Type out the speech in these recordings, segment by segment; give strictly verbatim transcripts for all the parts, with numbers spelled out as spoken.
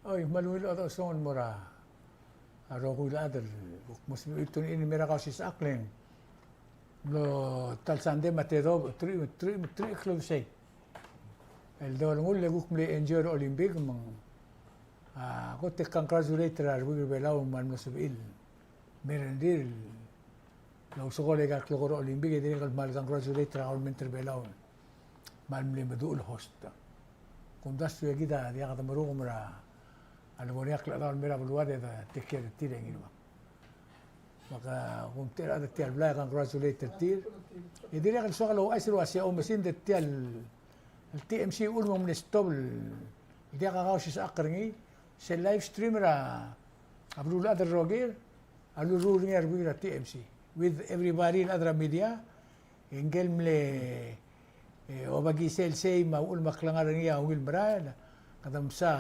Oi, me a ungil chodechosong el mo er a rokui el chad el kuk mo sebechir el tune in el mei er a Kausisechakl e ng mlo ta el sandei me a tedobech, teruich, teruich, teruich el klou el sei. El dolengull e kuk mle enjoy er a Olympic me ng, a, kot e congratulate er a rebuik er a Belau me a mlo sebechir el mei er a rengrir el ousekool aika el klekor er a Olympic e dirrek el kmal congratulate er a government er a Belau me a mle meduch el host. Kumdasu e kid a diak demeruk me er a lebo er ngii a klechedaol el mei er a beluad e de take care er tir e ngii el ua. Me ak, a, kumtechei er a rechad er tia el blai e congratulate er tir. E dirrek el soak el ouchais el uasei oumesingd er tia el T M C a uchul me ng mle stop el diak a Kausisechakl er ngii, sel live stream er a beluulechad el rokir a lurruul er ngii a rebuik er a T M C with everybody el chad er a media. E ngike el mle, e, obekisel sei me a uchul me a klengar er ngii a ungil merael, kede msa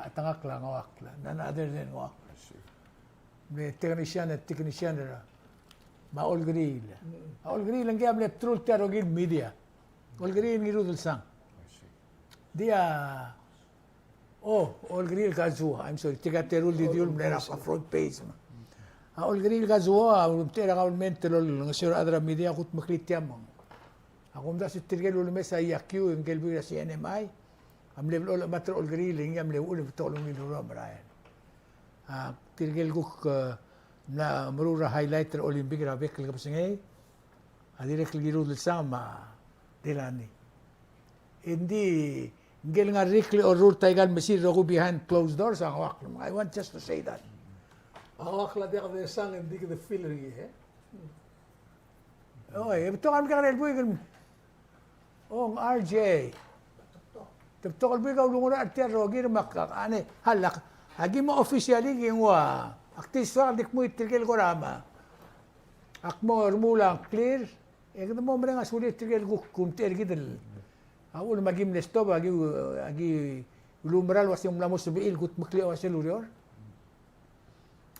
chetengakl a Ngoakl, none other than Ngoakl. I see. Mle technician, e technician er a, me a Olkeriil. Mm. A Olkeriil ngii a mle bdelul tia el rokir el media. Olkeriil Ngirudelsang. I see. Di a, oh, Olkeriil Kazuo, I'm sorry, tirka teru el di diul mle er a front page me. A Olkeriil Kazuo a ulemtechei er a government el olengeseu er a rechad er a media el kutmeklii tia me ng. A kumdasu e tirke el ulemes a I A Q, ngike el buik er a C N M I, a mle blechoel el chemat er a Olkeriil, e ngii a mle uchul e betok el ungil ureor el merael. A tirke el kuk, e, mla meruul er a highlight er a Olympic er a bek el kebesengei a dirrek el Ngirudelsang me a Delani. Engdi ngike el ngar er a ikrel a orrurt aika el mesil el rokui behind closed doors a Ngoakl. I want just to say that. A Ngoakl a diak desang, engdi kede feel er ngii, e? Oi, e betok a remekekerei el buik el, ong R J. Te betok el buik a ulungerachel er tia el rokir me ak, a ne, a lak, aki mo officially ki nguu a, ak di soak el di kmu tirke el kora me ak mo remuul a ngklir, e kede mo mereng a sulir tirke el kuk kumtechei er kid el, a uchul me aki mle stop, aki, aki uluumerang el uasei ng mla mo sebechir el kutmeklii a uasei el ureor.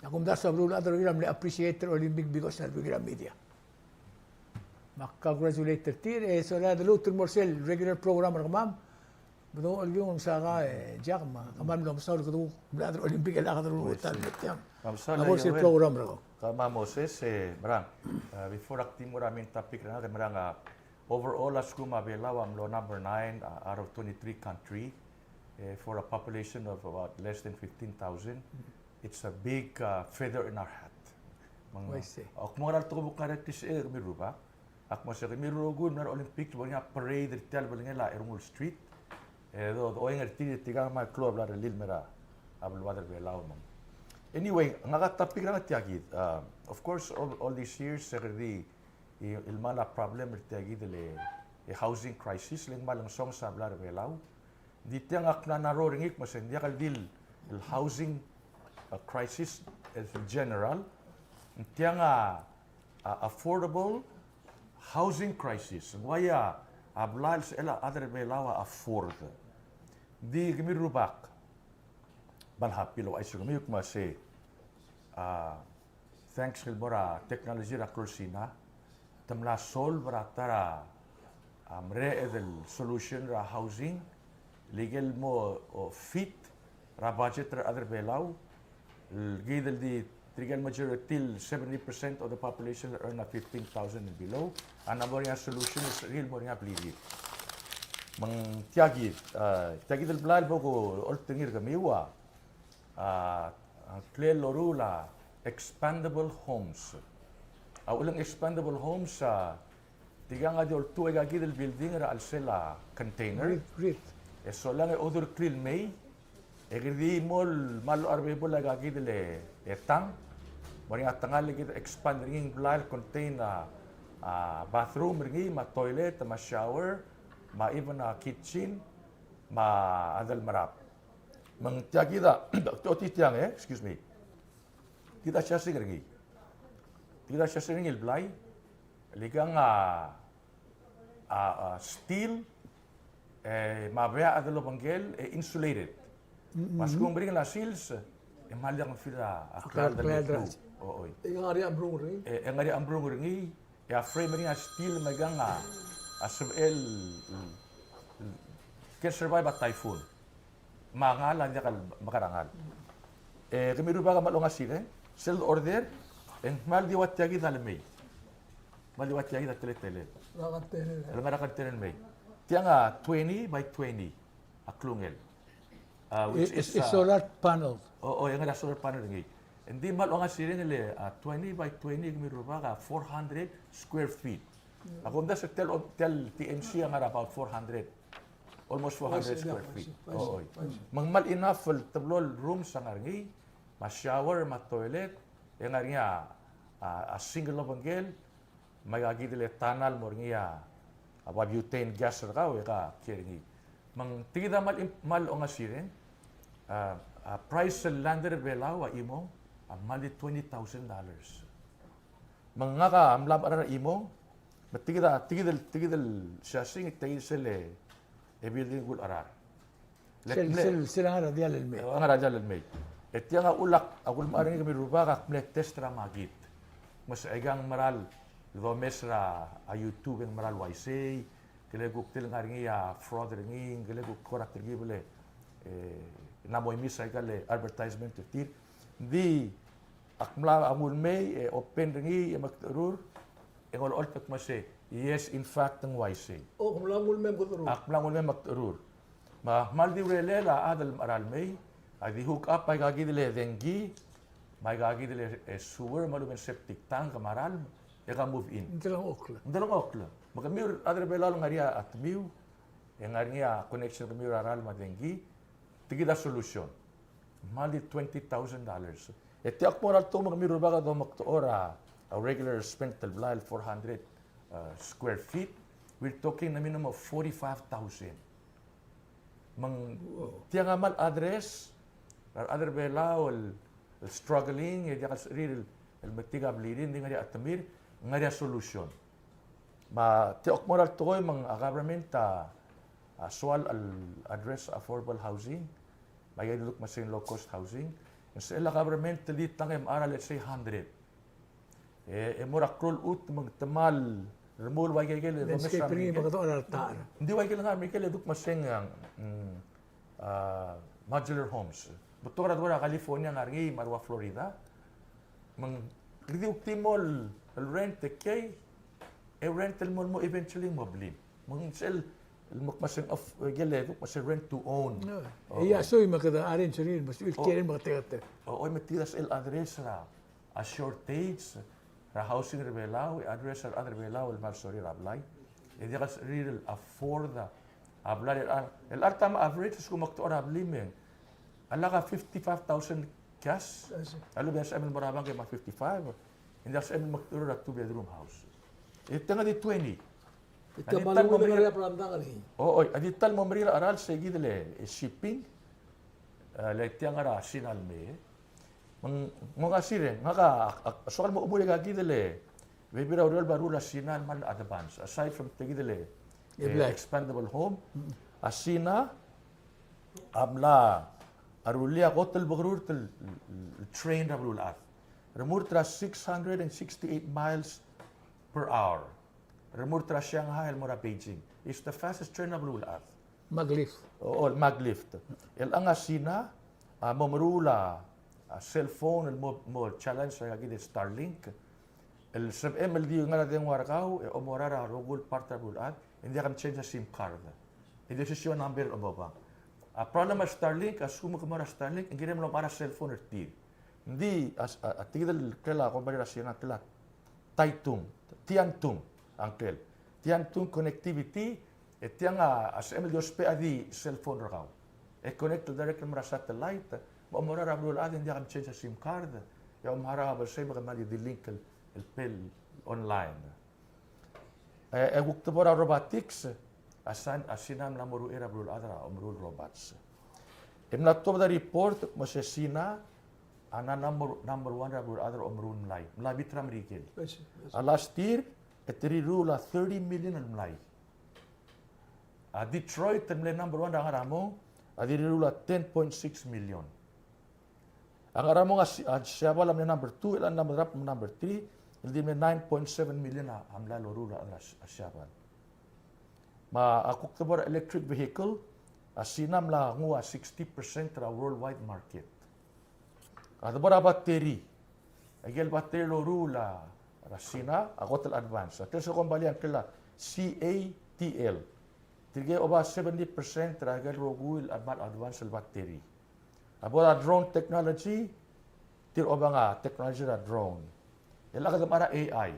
A kumdasu a beluulechad el rokir a mle appreciate er a Olympic because er a rebuik er a media. Me ak congratulate er tir, e sola e de lmuut el mo er sel regular program er kemam. Bedengchokl el kiung, Saka, e Jack, me kemam el omesaul el kede kuk mle chad er a Olympic el chad er a Olympic el chad er a Olympic. A bo er sel program er kau. Kemam Moses, e merang, e, before ak di mo er a main topic er ngak e merang, a, overall a lsekum a Belau a mlo number nine, a, out of twenty-three country, e, for a population of about less than fifteen thousand. It's a big, uh, feather in our hat. Me ng, ak mo ngera el tekoi el kuk ngar er a T C A, e kemiu el rubak. Ak mo se kemiu el rokui el mla er a Olympic, bo er ngii a parade er tia el belngel a Ernguul Street. E do, do oeng er tir e tirka a kmal klou a blai er a rellel el mei er a beluad er a Belau me ng. Anyway, ngak a topic er ngak a tia kid. Uh, of course, all, all these years, se kede di, e, el kmal a problem er tia kid el, e, housing crisis, le ng kmal ngesonges a blai er a Belau. Di tiang ak mla narrow er ngii el kmo se ng diak el di el housing, uh, crisis in general. Ng tiang a, a affordable housing crisis. Ng uai a blai el sebechel a chad er a Belau a afford. Di kemiu el rubak, kmal happy el ouchais er kemiu el kmo se, a, thanks el mo er a technology er a klou el Sina, te mla solve er a ta er a, a, mereched el solution er a housing, el ikel mo, o, fit er a budget er a rechad er a Belau, el kid el di tirke el majority el seventy percent of the population earn a fifteen thousand and below, a mo er ngii a solution el sebechir el mo er ngii a blirir. Me ng tia kid, a, tia kid el blai el bo kuolt er ngii er kemiu a, a, a ngklel el loruul a expandable homes. A uchul e ng expandable homes a, tirkang a di oltuu aika kid el building er a chelsel a container. Great, great. E solang e odureklii el mei, e kede di mo el kmal locha er a bebul aika kid el, e, tang. Mo er ngii a tang el kid expand er ngii, ng blai el contain a, a bathroom er ngii, me a toilet, me a shower, me a even a kitchen, me a delmerab. Me ng tia kid a, ochotii tiang, e, excuse me. Kid a siasing er ngii. Kid a siasing er ngii el blai, el ikang a, a, a steel, e, me a beach el obengkel, e insulated. Mm-hmm. Me a lsekum ng meringel a sils, e kmal diak el feel a, a klalo el klalo. O, oi. E ng ngar er ngii a mrung er ngii. E, e ng ngar er ngii a mrung er ngii, e a frame er ngii a steel me ikang a, a sebechel, mm, can survive a typhoon. Me a ngall a diak el mekerang el ngall. E kemiu el rubak a kmal ongasireng, sel order, e ng kmal di ua tia kid a lemei. Kmal di ua tia kid a teletelel. Ngerang a teletelel. El ngerang a teletelel el mei. Tiang a twenty by twenty a klungel. Uh, which is, is, is uh, solar panel. O, o, e ngar er a solar panel er ngii. Ng di kmal ongasireng el, uh, twenty by twenty, kemiu el rubak a four hundred square feet. A kumdasu er tia el, tia el T M C a ngar er a about four hundred. Almost four hundred square feet. O, oi. Me ng kmal enough el teblo el rooms a ngar er ngii, me a shower, me a toilet, e ngar er ngii a, a, a single obengkel, me aika kid el tunnel el mo er ngii a, a butane gas er kau, e ka kiei er ngii. Me ng tia kid a kmal, kmal ongasireng, a, a price el landed er a Belau a chimong, a kmal di twenty thousand dollars. Me ngak a mla mechar er a chimong, me tia kid a, tia kid el, tia kid el siasing, tia kid sel, e building el kulecherar. Le sel, mle, sel, sel a ngar er a diall el mei. A ngar er a diall el mei. E tiang a ulak, a kulemechar er ngii kemiu el rubak a kmle test er a makit. Me se aikang meral, domes er a YouTube e ng meral uaisei, kele kuk tel ngar er ngii a fraud er ngii, kele kuk kora telkib el, e, ng mo imis aika el advertisement er tir. Ng di, ak mla nguu el mei, e open er ngii, e mekdecherur, e ng olecholt el kmo se, yes, in fact, ng uaisei. O, ak mla nguu el mei e mekdecherur. Ak mla nguu el mei e mekdecherur. Me a kmal di urerel a chad el mechar el mei, a di hook up aika kid el dengki, me aika kid el, e, sewer, me a lechub e ng septic tank, me a ralm, e ka move in. Ng delengchokl. Ng delengchokl. Me kemiu el chad er a Belau el ngar er ngii a temiu, e ngar er ngii a connection er kemiu er a ralm me a dengki, tia kid a solution. Kmal di twenty thousand dollars. E tia kmo er a ltuobed me kemiu el rubak a domekdechor a, a regular cement el blai el four hundred, uh, square feet, we're talking a minimum of forty-five thousand. Me ng tiang a kmal address er a rechad er a Belau el, el struggling, e diak el sebechir el, el metik a blirir, ng di ngar er ngii a chetemir, ngar er ngii a solution. Me tia kmo er a ltekoi me ng a government a, a soal el address affordable housing, me aika el duk meseng low cost housing, ng sebechel a government el di tang e mechar a, let's say, hundred. E, e mo er a klou el chutem me ng temall remuul ua ikel, e domes er a Merikel. Ng di ua ikel ngar er a Merikel e duk meseng, mm, a, modular homes. Betok er a duar er a California ngar er ngii me a rua Florida. Me ng di kuk di mo el rent e kiei, e rent el mo, mo eventually mo blim. Me ng sel, el mo kmo se ng of, ikel e duk kmo se rent to own. O, e a soal me kede arrange er ngii, me sel kiei me kede, kede. O, o, me tia sel address er a, a shortage er a housing er a Belau, e address er a rechad er a Belau el kmal sorir a blai. E diak el sebechir el afford a blai er a, el chad a average, a lsekum ak dechor a blim e ng a lak a fifty-five thousand cash. A lechub e ng sebechem el mo er a bank e mo fifty-five. E ng diak el sebechem el mekdecherur er a two bedroom house. E tiang a di twenty. A di ta el mo meringel a, o, oi, a di ta el mo meringel a cheral se kid el, e, shipping. E, le tiang a ngar er a Sina el mei. Me ng, me ng ongasireng, ngak a, a, a soak el mo chemuul aika kid el, e, bebil er a ureor el bo er a Sina el kmal advance. Aside from tia kid el, e, expandable home, a Sina a mla rullii a kot el bekerurt el, el, el train er a beluulechad. Remurt er a six hundred and sixty-eight miles per hour. Remurt er a Shanghai el mo er a Beijing. It's the fastest train er a beluulechad. Maglev. O, o, maglev. El ngar er a Sina a mo meruul a, a cell phone el mo, mo challenge er aika kid el Starlink. El sebechem el di ngar er a dengua er kau, e omorael er a rokui el part er a beluulechad, e ng diak mchange a sim card. E di osisiu a number el omobang. A problem er a Starlink, a lsekum ke mo er a Starlink, e ng kirem el omechar a cell phone er tir. Ng di, a, a, a tia kid el ngklel a company er a Sina el ngklel a Taitung, Tiantung, a ngklel. Tiantung connectivity, e tiang a, a sebechem el di ousbech a di cell phone er kau. E connect el direct el mo er a satellite, me omorael er a beluulechad e ng diak mchange a sim card, e omharau a belsei me ke mla di link el, el pay online. E, e kuk de bo er a robotics, a San-, a Sina a mla mo ruchei er a beluulechad er a omeruul robots. E mla tuobed a report, me se Sina, a mla number, number one er a beluulechad er a omeruul mlai. Mla beat er a Merikel. A last year, e te riruul a thirty million el mlai. A Detroit, el mle number one er a ngar er a mong, a di riruul a ten point six million. A ngar er a mong a Si-, a Siabal a mle number two, el a mla drop el mo number three, el di mle nine point seven million a, a mlai el loruul a, a, a Siabal. Me a kuk de bo er a electric vehicle, A Sina a mla nguu a sixty percent er a worldwide market. A debo er a battery. Aike el battery el loruul er a Sina a kot el advance. A tia el se el kombalii a ngklel a C A T L. Tirke a oba seventy percent er aike el rokui el kmal advance el battery. A bo er a drone technology, tir a obang a technology er a drone. E le kede mechar a AI.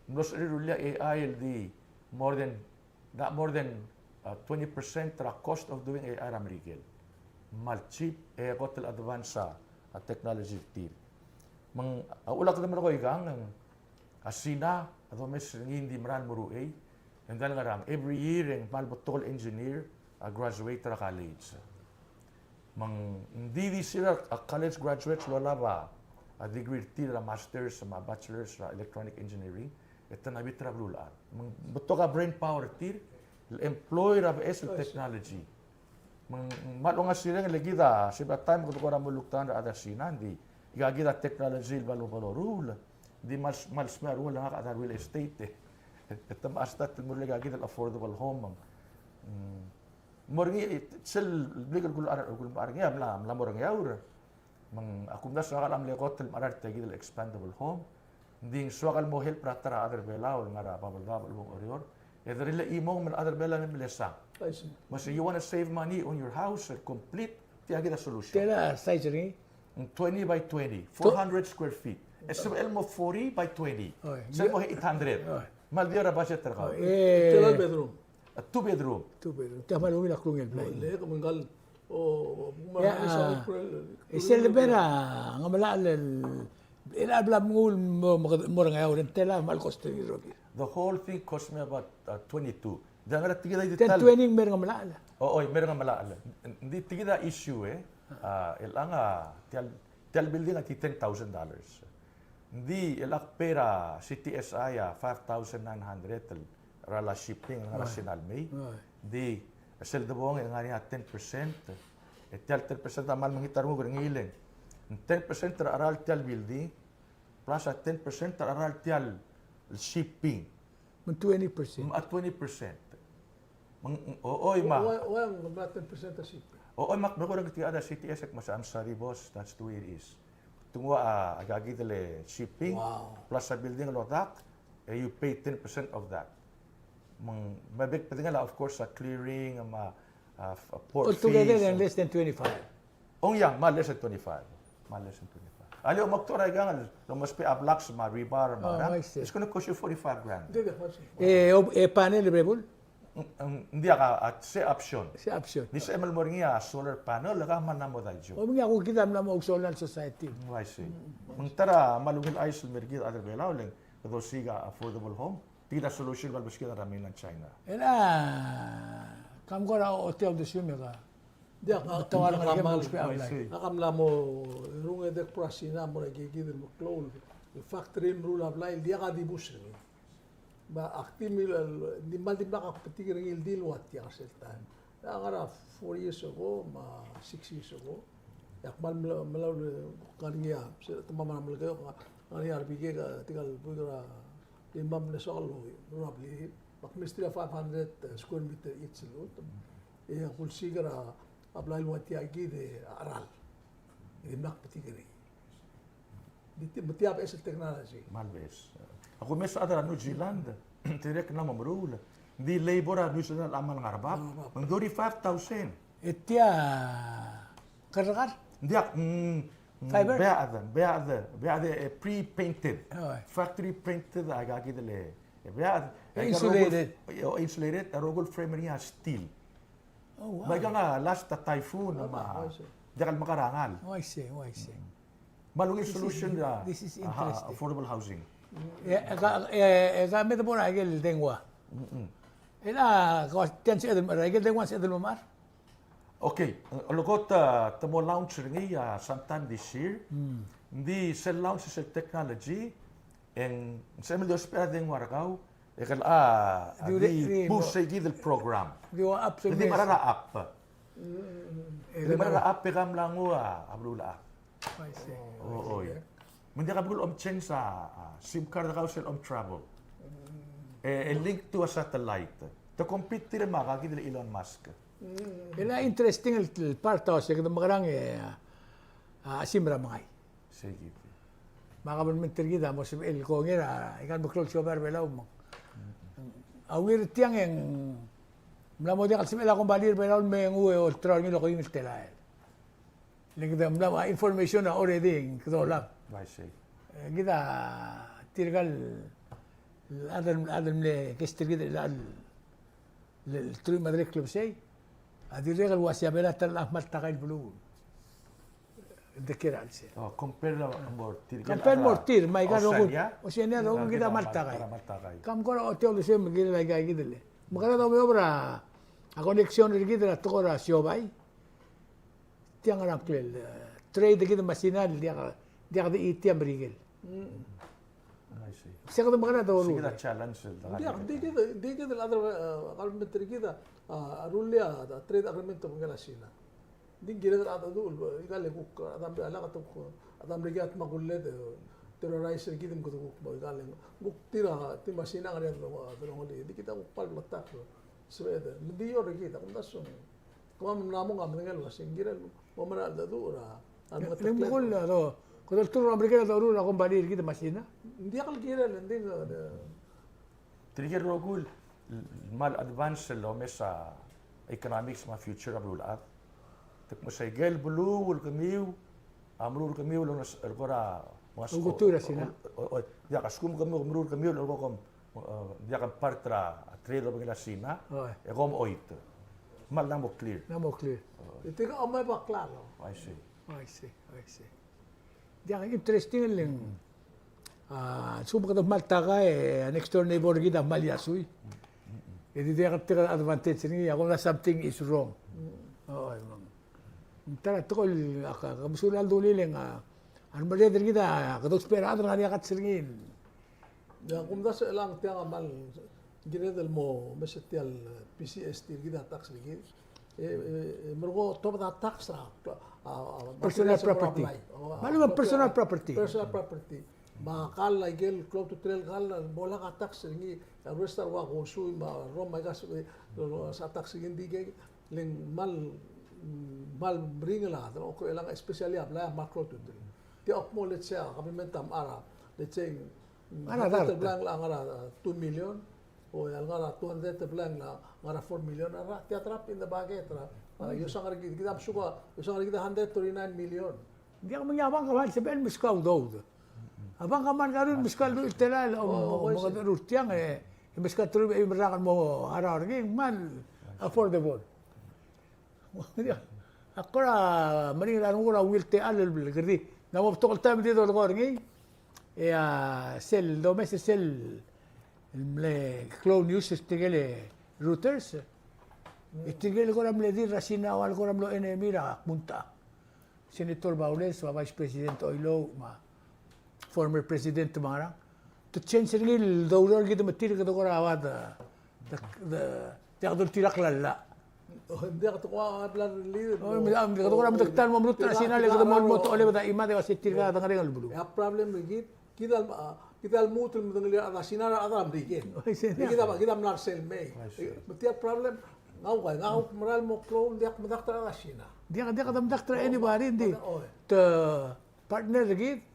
Ng mlo sebechir el rullii a AI el di more than, not more than, uh, twenty percent er a cost of doing AI er a Merikel. Kmal cheap, e kot el advance a, a technology er tir. Me ng, a uchul a kede melekoi aikang, a Sina a domes er ngii, ng di mera el meruul, e ng diak el ngerang, every year e ng kmal betok el engineer a graduate er a college. Me ng di, di sel a college graduates el olab a degree er tir er a masters me a bachelors er a electronic engineering, e te mla bita er a beluulechad. Me ng betok a brain power er tir el employ er a beches el technology. Me ng, me ng kmal ongasireng el kid a, se er a taem e kede kora mo look down er a chad er a Sina, ng di, aika kid a technology el bla lo, bla loruul, ng di kmal, kmal smecher a rengul a ngak a chad er a real estate, e. E te mla start el meruul aika kid el affordable home. Mm. Mo er ngii, sel blik el kul-, kul-, kul-, er ngii a mla, mla mo er a Ngeaur. Me ng, a kumdasu e ngak a mle kot el mechar er tia kid el expandable home. Ng di ng soak el mo help er a ta er a chad er a Belau el ngar er a Babeldaob el ua Oreor. E dirrek el chimong me a chad er a Belau el mle sang. I see. Me se you wanna save money on your house, e complete, tia kid a solution. Tela size er ngii? Ng twenty by twenty, four hundred square feet. E sebechel el mo forty by twenty. Oi. Sebechel el mo eight hundred. Oi. Me ng di er a budget er kau. Oi. E, tela el bedroom? A two bedroom. Two bedroom. Tia kmal ungil a klungel el blai. Le, ke mengkal, o, o, ia, a, e sel lebo er a Ngemelachel el, el bla mnguu el mo, mo, mo er a Ngeaur, e ng tela a kmal cost er ngii el rokir? The whole thing cost me about, uh, twenty-two. Diak, ng ngar er a tia kid a di, ten, twelve. Twenty me er a Ngemelachel. O, oi, me er a Ngemelachel. Ng di tia kid a issue, e. A, el ngar er a, tia el, tia el building a di ten thousand dollars. Ng di el ak pay er a C T S I a five thousand nine hundred el cheral a shipping el ngar er a Sina el mei. Ng di sel debong e ng ngar er ngii a ten percent. E tia el ten percent a kmal mekngit a renguk er ngii, le ng ten percent er a cheral tia el building plus a ten percent er a cheral tia el shipping. Me ng twenty percent. Me a twenty percent. Me ng, o, oi, me a, why, why, why a ten percent a shipping? O, oi, me ak mlo ko er ngii tia a C T S, e ak mesa, I'm sorry, boss, that's the way it is. Te nguu a, aika kid el shipping, wow, plus a building el odak, e you pay ten percent of that. Me ng, me a bek el bedengel a, of course, a clearing, me a, a, a port fees. Altogether, then less than twenty-five. Oh, yeah, kmal less than twenty-five. Kmal less than twenty-five. A le omekdechor aikang el, el must pay a blocks me a rebar me a, oh, I see, it's gonna cost you forty-five grand. Di, di, I see. E, o, e panel available? Ng, ng, ng diak a, a, se option. Se option. Ng di sebechem el mo er ngii a solar panel, le kau me ng mo daijo. O, me ng ngii a kuk kid a mla mo solar society. Mm, I see. Mm. Me ng ta er a kmal ungil chais el mer kid a rechad er a Belau, le ng dosiik a affordable home. Tia kid a solution el bla lebeskid er a mainland China. E a, kam kora ochotii a uldesuem e ka. Diak, a, betok a rengalek el mlo ousbech a blai. Ak mla mo rungedek er a Sina mo er aika kid el meklou el factory el meruul a blai el diak a dibus er ngii. Me ak di mle, di kmal dimlak a kbetik er ngii el di el ua tia er sel taem. A ngar er a four years ago, me a six years ago. E ak kmal mla, mla, ngar er ngii a, se, te mla mo er a Melekeok, ngar er ngii a rebikek, tirka el buik er a, di kmal mle soak el, el, el, me ak mesterir a five hundred square meter each el lmuut. E ak ulsiik er a, a blai el ua tia kid a cheral. E dimlak kbetik er ngii. Di ti-, me tia a beches el technology. Kmal beches. Ak omes a chad er a New Zealand, te dirrek el mla mo meruul. Ng di labor er a New Zealand a kmal ngar er a bab. Ngar er a bab. Me ng thirty-five thousand. E tia kerrekar? Ng diak, mm, mm, fiber? Beached, beached, beached, e pre-painted. Oh, e. Factory painted, aika kid el, e beached. E aika insulated. Rokui el, o, insulated, a rokui el frame er ngii a steel. Oh, wow. Me aikang a last a typhoon, oh, me a, oh, I see, diak el mekar a ngal. Oh, I see, oh, I see. Mm. Kmal ungil solution er a, this is, this is interesting, affordable housing. E, e ka, e, e ka me te bo er a ikel dengua. Mm-mm. E a, ko, tia ng sebeched el, ikel dengua ng sebeched el mo mechar? Okay, e, olekot, e, te mo launch er ngii, a, sometime this year. Mm. Ng di sel launch sel technology, e ng sebechem el di ousbech a dengua er kau, e ke locha, a, di, di, di push er kid el program. Di ua app. Di mera el app. Mm. Di mera el app e ke mla nguu a beluulechad. I see. O, oi. Me ng diak a belkul a om change a, a, SIM card er kau sel om travel. Mm. E, e link to a satellite. Te compete tir me a kid el Elon Musk. Mm. E le interesting el, el part a se kede mekerang e a, a, a sim er a mengai. Sei kid. Me a government er kid a mo sebechel el kongei er a, ika el meklou el siobai er a Belau me ng. A ungil er tiang e ng mla mo diak el sebechel a kombalii er a Belau el me nguu e olterau er ngii el okeim el telael. Le kede mla, a, information a already kede olab. I see. E, kid a tirka el chad el, chad el mle guest er kid el, el, el truich me a dirrek el klebesei. A dirrek el uasei a Belau a ta el kmal takai el beluu. Dekiei er a chelsel. Oh, compare el mo er tir. Compare el mo er tir, me aika el rokui. Oceania. Oceania el rokui kid a kmal takai. Kmal takai. Kam kora ochotii a uldesuem el kirel aika kid el. Me kora domeob er a, a connection er kid er a tekoi er a siobai. Tiang er a ngklel, e, trade er kid me a Sina el diak, diak di tia Merikel. Mm. I see. Se kede mekerang e doruul. Se kid a challenge el. Diak, di kid, di kid el other, e, government er kid a, a, rullii a, a trade agreement el obengkel a Sina. Ng di kired el chad el, ika el kuk, a chad er a Merikel a lak a kuk, a chad er a Merikel a kmal kulled, e, terrorize er kid me kede kuk mo, ika el, kuk tir a, tir me a Sina a ngar er ngii a delongelii. Di kid a kuk kmal bleketakl. Sebeched, me di ua er kid, a kumdasu. Kemam a mla mo medengei el uasei ng kirel mo mera el cheldecheduch er a, a, le ng mekul a do, kede olterau er a Merikel a doruul a kombalii er kid me a Sina. Ng diak el kirel, ng di, e, tirke el rokui el kmal advance el omes a economics me a future er a beluulechad. Te kmo se aike el beluu el kemiu, a meruul er kemiu el omes, el kora, omes, ultuil er a Sina. O, o, o, diak, a lsekum kemiu, meruul er kemiu el kora kom, e, diak a part er a trade el obengkel a Sina, e kom oit. Me ng mla mo clear. Mla mo clear. E tirka a omai a klalo. I see. I see, I see. Diak, interesting el leng. A, a lsekum kede kmal takai, e a next door neighbor er kid a kmal iasui. E di diak a advantage er ngii, a kumdasu something is wrong. O, e, me ng. Ng ta er a tekoi el, a, ke, ke mesulang el dulii el leng, a, a remerreder er kid a, kede ousbech er a chad el ngar er ngii a kats er ngii. Ia, kumdasu e chelechang tiang a kmal kired el mo omes er tia el P G S T er kid a tax er kid. E, e, e, me ng ko tobed a tax er a, a, a, personal property. Me a lechub a personal property. Personal property. Me a kall, aike el klou a ultutelel el kall, bo lak a tax er ngii, a rest a ua kosui, me a rrom me aika, e, lo, lo, sa tax er ngii, ng di ke, le ng kmal, kmal meringel a, delengchokl er chelechang, especially a blai a kmal klou a ultutelel. Tia kmo, let's say, a government a mechar a, let's say, a hundred el blai a ngar er a, uh, two million, o a ngar er a two hundred el blai a ngar er a four million, a tia drop in the bucket er a, uh, iosang er kid, kid a msuk a, iosang er kid a hundred thirty-nine million. Ng diak, me ng, a bank a kmal sebechel el meskau a udoud. A bank a kmal ngar er ngii el meskau el ultutelel, o, o, mo, mo, mo, tiang, e, e meskau a teruich me a eim el rak el mo harau er ngii, kmal affordable. Ak kora meringel a renguk er a ungil techall el kede di. Ng mo betok el taem el di dolekoi er ngii. E a sel domes er sel mle klou el news er tirke el Reuters. E tirke el kora mle deal er a Sina a ua el kora mlo enemy er a kmunta. Senator Baules, me a Vice President Oilouch, me a former President me a ngerang. Te change er ngii el doureor er kid me tir, kede kora ua de, de, de, diak doltirakl a llach. O, diak, te kora bla, o, me, me, kede kora medakt el mo meruul er a Sina, le kede mo, mo tochelebed a chimad e ua se tirka a dengerenger el beluu. E a problem er kid, kid a, kid a lmuut el medengelii a rechad er a Sina er a rechad er a Merikel. Kid a, kid a mla er sel mei. Me tia el problem, ngak a, ngak a mera el mo klou, ng diak medakt er a rechad er a Sina. Diak, diak domedakt er a anybody, ng di. Te partner er kid,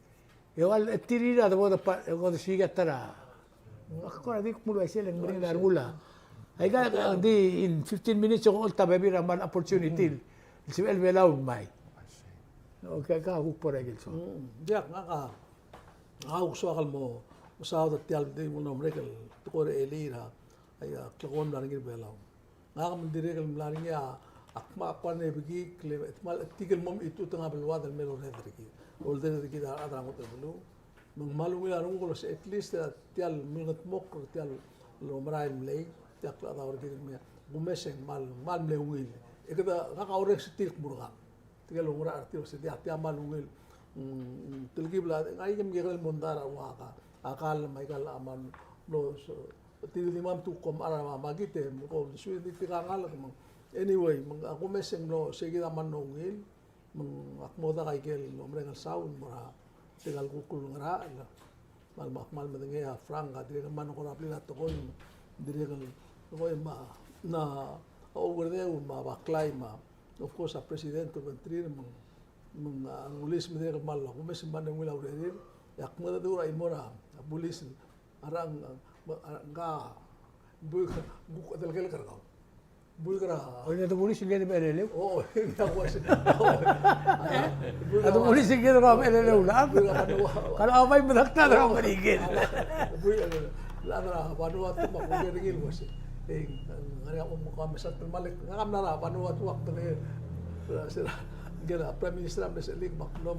e ua el tir a debo de pa, e ko de siik a ta er a. Ak kora di kmo uaisei, le ng meringel a rengul a. Aika, ng di in fifteen minutes e ko oltab a bebil er a kmal opportunity el sebechel Belau el ngmai. Okay, ka kuk bo er a ikel soak. Mm, diak, ngak a, ngak a kuk soak el mo mesaod er tia el di mo merek el tekoi er a elii er a, aika, klekool el mla er ngii er a Belau. Ngak me ng dirrek el mla er ngii a, ak kmal, ak kmal nebekikl e, e kmal chetik el mo mechitechut a beluad el mei el orreked er kid. Orreked er kid a rechad er a ngodech el beluu. Me ng kmal ungil a renguk el uase at least, e, tia el mlengetmokl er tia el omerael el mlei, tia el klechedaol er kid el mei. Kumes e ng kmal, kmal mle ungil. E kede, ngak a orrenges er tir el kmo er kau. Tirke el oungerachel er tir el uase tia, tia kmal ungil. Mm, mm, telkib el, ng aike el mekekerei el mondai er a rua ka, a kall me aika el kmal mlo, so, tir di mla me te kuk omechar a makit e, me ko, suit e di tirka a ngalek me ng. Anyway, me ng, a kumes e ng mlo, sei kid a kmal ungil, me ng ak mo dak aike el omereng el saul el mo er a, tirka el kuk ngerachel. Kmal, kmal medengei a Frank a dirrek el mla mo kora blil a tekoi, dirrek el Oi, me a, na, a Oukerdeu me a Baklai me a, of course, a president el obengterir me ng, me ng, a, bulis me dirrek el kmal, a kumes me ng ungil a urerir, e ak mengedecheduch er a chimo er a bulis, a rang, a, a rang, ka, buik, buik, a telekelek er kau. Buik er a. Oi, a de bulis el kede mecheleleu. O, o, ng diak uase. A de bulis el kede mecheleleu el chad. Buik er a Vanuatu. Kede bai medakt el chad er a Merikel. Buik, el chad er a Vanuatu me a kuker er ngii el uase. E ng ngar er ngii a mo, mo kau a mesa el telemall, ngak a mla er a Vanuatu ak mle, se er a, ngike el Prime Minister a mle sechelik me ak mlo,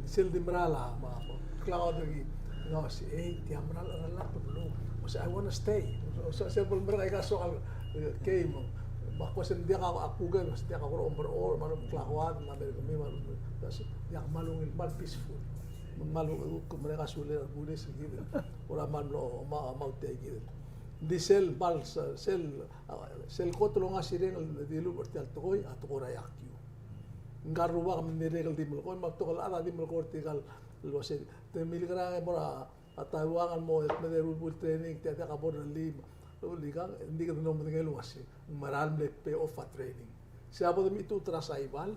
sel di mera el, me a, klakodech er ngii, ng uase, e, tia mera el, mera el beluu. Uase, I wanna stay. Uase, sel bo lemerek aika el soak el, e, kei me, me ak uase ng diak a, a kuker, uase ng diak a kora omerechorech, me a lomekklakoad, me a mei er kemiu, me a lomekklakoad, diak, kmal ungil, kmal peaceful. Me kmal ungil, kuk merek a sulel a bulis er kid. Kora kmal mlo, me a, me a tia kid. Ng di sel, kmal, sel, sel, a, sel kot el ongasireng el dilu er tia el tekoi, a tekoi er a iakiu. Ngka el rubak me ng dirrek el di melekoi, me a betok el chad a di melekoi er tirka el uase, te milekerang e mo er a Taiwan el mo, me de ruebet el training, tia, tia ka bo er a lim, el ikang, ng di kede mlo medengei el uase, ng mera el mle pay off a training. Se a bo de mechitechut er a Saipan,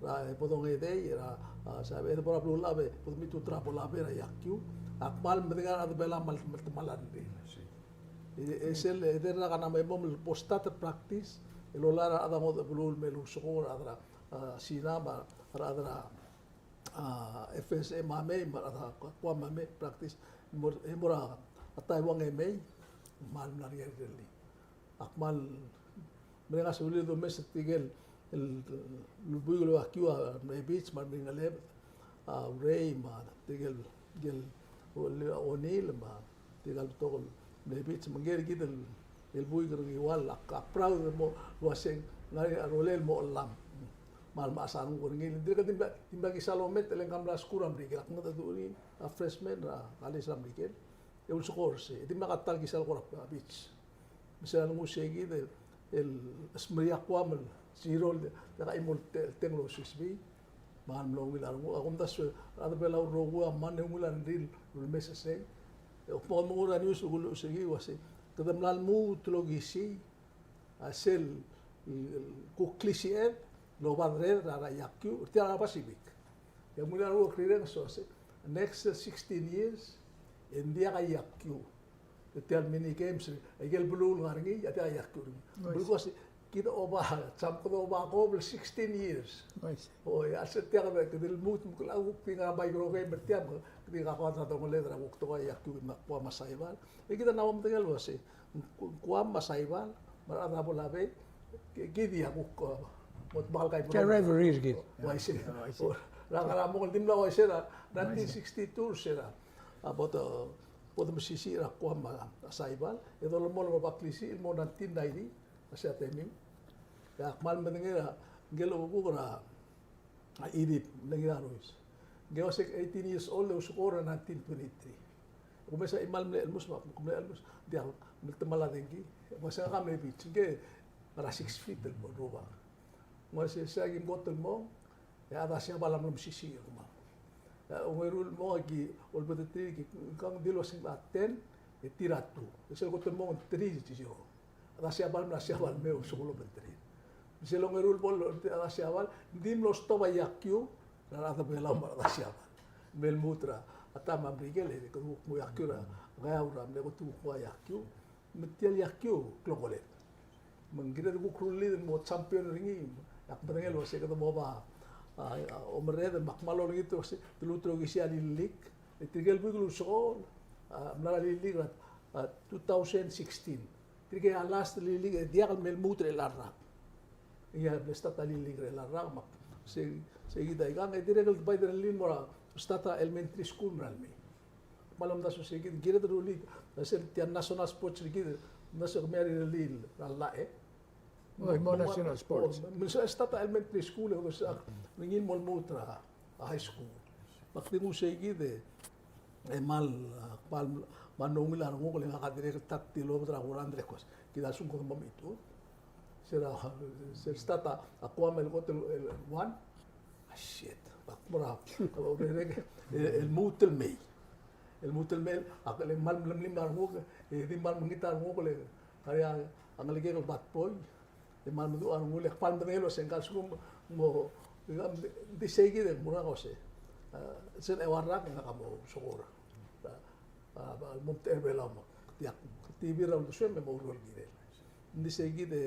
er a, e bo dongedei, er a, a, se a, e de bo er a beluulechad, e bo de mechitechut er a bo lab er a iakiu, a kmal medengei a rechad er a Belau a kmal, kmal, kmal a rengrir. E, e sel, e dirrek a kena me bo el bo start el practice, el olai er a rechad a ngodech a beluu el me lousekool, a rechad er a, a, Sina, me a rechad er a, a, F S A me a mei, me a rechad er a Guam me a mei, practice, e mo er, e mo er a Taiwan e mei, me a mla er ngii a rirellii. Ak kmal mereng a sulir el domes er tirke el, el, el buik el okiu a mle beach me a mle ngelebed, a Urei me tirke el, tirke el O'Neill me tirke el betok el mle beach me ngike el kid el, el buik er a Ngiwal, ak, ak proud el mo, el uase ng ngar er ngii a rolel el mo chellam. Me a lemechas a renguk er ngii, ng dirrek el di mla, di mla kisa el omet, e le ngka mla skuul er a Merikel, ak mengedecheduch er ngii, a freshman er a college er a Merikel. E ulsekool er sei, e dimlak a ta el kisa el kora beach. Me sel lengu sei kid el, el smeriak Guam el zero, diak a chimo el te-, teng el osisiu. Me ng mlo ungil a renguk, a kumdasu e a rechad er a Belau el rokui a mle ungil a rengrir el ulemes er sei. E ak mo mengull er a news el kulekoi er sei kid el uase, kede mla lmuut el okisii a sel, el, el kuk klisiched el oba deredel er a iakiu er tia el Pacific. E a mle ungil a renguk el rireng el uase, next sixteen years, e ng diak a iakiu. E tia el mini games, aike el beluu el ngar er ngii, a diak a iakiu er ngii. Belkul a se, kid a oba, sam kede oba kobel sixteen years. Oi, a se tia kede, kede lmuut, me kede kuk di ngar er a micro game er tia, me kede kakoad a dongeled er a kuk tekoi a iakiu me a Guam me a Saipan. E kid a mla medengei el uase, Guam me a Saipan, me a rechad er a bo labei, ki-, kid a kuk, uh, mo dmak el kai. Tia el rivalry er kid. Uaisei. Uaisei. Er a ngar er a mong el di mla uaisei er a nineteen sixty-two er se er a, a, bo de, bo de mesisiich er a Guam me a Saipan, e dolemolem el oba klisiich el mo nineteen ninety, a se a temiu. E ak kmal medengei er a, ngike el okuk er a, a Idip, mle Ngiraruis. Ngii a uase eighteen years old, e usekool er a nineteen twenty-three. Kumes a chimal mle chelmus, me ak mle chelmus, diak, mle temall a dengki. Me se ngak a mle beach, ngke ngar er a six feet el rubak. Me se, se a kim kot el mong, e a chad er a Siabal a mlo mesisiich er kemam. E a ongeru el mong a ki olbedeterir, ki, ngkang di el uase ng ten, e tir a two. E sel kot el mong three zero. A rechad er a Siabal, me a rechad er a Siabal a mei el usekool el obengterir. Me sel ongeru el bo el rechad er a Siabal, ng di mlo stop a iakiu er a rechad er a Belau me a rechad er a Siabal. Me lmuut er a taem er a Merikel, e kede kuk nguu a iakiu er a Ngeaur, a mle kot el kuk nguu a iakiu. Me tia el iakiu a klekooled. Me ng kired el kuk rullii el mo champion er ngii, e ak medengei el uase kede mo oba, a, a, omerreder, me ak kmal olengit el uase, te lmuut el okisii a Lillik, e tirke el buik el usekool, a, mla er a Lillik er a, a, two thousand sixteen. Tirke a last el Lillik, e diak el me lmuut er chelecha el rak. Ngii a mle start a Lillik er chelecha el rak, me ak se, se kid a ikang, e dirrek el bai derellii el mo er a start a elementary school el merael mei. Me a lomdasu se kid, kired el rullii, a sel tia el national sports er kid, ng se kemiu a rirellii er a llach, e. Mo, mo national sports. Me se start a elementary school, e kede se, a, ngii el mo lmuut er a a high school. Me ak di nguu sei kid e, e kmal, a, kmal, kmal mlo ungil a renguk el ngak a dirrek el ta tilobed er a kurang, dirrek el kuk, kid a lsekum kede mo mechitechut. Se er a, se er a start a, a Guam el kot el, el one. A, shit. Ak mo er a, e, e lmuut el mei. E lmuut el mei, a, le kmal mlemlim a renguk, e di kmal mekngit a renguk, le Ngar er ngii a ngelekek el bat boy, e kmal meduch a rengul e kmal medengei el uase ngka el lsekum mo, ng di sei kid e ng mo er ngak el uase, a, sel eua el rak e ngak a mo sekool. A, a, a, mo omtechei er a Belau me ak diak, ak di bebil er a uldesuem e mo oureor el kirel. Ng di sei kid e,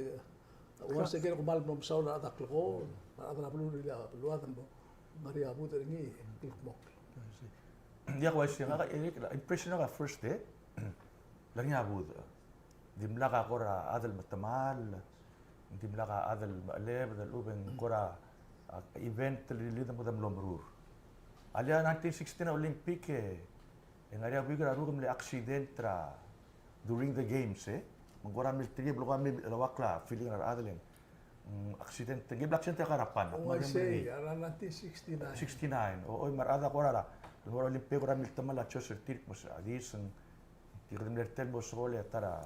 once again, kmal mlo mesaul er a rechad er a klekool, me a rechad er a beluu el ua, el ua, me ng ngar er ngii a budech er ngii, e kldmokl. Ng diak uaisei, ngak a, e, impression er ngak a first day, ng ngar er ngii a budech. Ng dimlak a kora chad el metemall, ng dimlak a chad el mechelebed, el lechub e ng kora, a, event el rirellii me kede mlo merur. A le nineteen sixty-nine Olympic e, e ng ngar er ngii a buik er a rokui el mle accident er a during the games, e. Me ng kora milterekii, e kora mle, el ua klou a feeling er a rechad el, mm, accident, ng kebla accident e kora pan. Oh, I see. Around nineteen sixty-nine. Sixty-nine. O, oi, me a rechad a kora er a, el mo er a Olympic e kora miltemall a choice er tir, me se a dis, ng, tirke el mle er tia el mo sekool e a ta er a,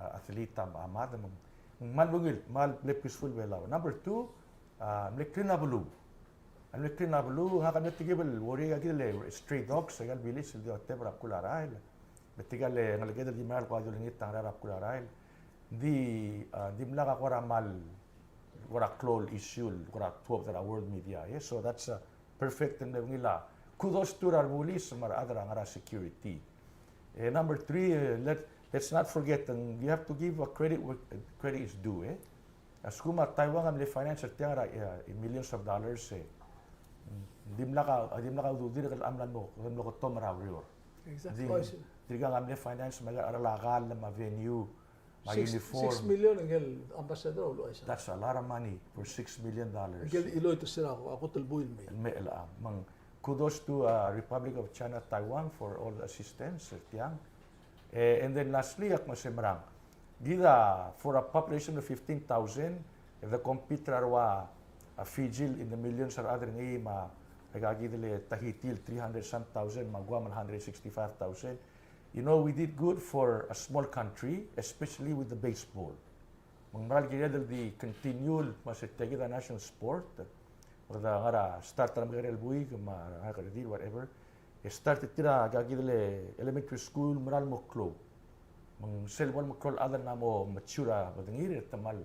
a, athlete a, a mad, me ng, ng kmal ungil, kmal mle peaceful Belau. Number two, a, mle clean a beluu. A mle clean a beluu, ngak a mle tekib el worry er kid el stray dogs, aika el bilis el di oteb er a bkul a rael. Me tirka el ngeleked el di merael el kuk di olengit a ngera er a bkul a rael. Ng di, a, dimlak a kora kmal, kora klou el issue, kora tuobed er a world media, e. So that's, a, perfect el mle ungil a kudos to er a rebulis me a rechad er a ngar er a security. E, number three, e, let, let's not forget, and you have to give a credit where credit is due, e. A lsekum a Taiwan a mle finance er tiang er a, e, millions of dollars, e. Dimlak a, dimlak a ududir el mla mo, mlo ketom er a ureor. Exactly. Di, dirkak a mle finance me a cheral a kall me a venue, me a uniform. Six million ngike el ambassador a uluuchais. That's a lot of money for six million dollars. Ngike el chiloit er se er a kot el buil el mei. El mei el, a, me ng kudos to, uh, Republic of China, Taiwan for all the assistance er tiang. E, and then lastly, ak mo semerang. Kid a, for a population of fifteen thousand, e de compete er a rua, a, Fiji el in the millions a rechad er ngii me a, aika kid el Tahiti el three hundred some thousand, me a Guam el hundred sixty-five thousand. You know, we did good for a small country, especially with the baseball. Me ng mera el kired el di continue el mo se tia kid a national sport. Me kede ngar er a start er a mekekerei el buik, me a ngar er a keredir, whatever. E start er tir a aika kid el elementary school, mera el mo klou. Me ng sel bo el mo klou el chad el mla mo mature a bedengir, e te kmal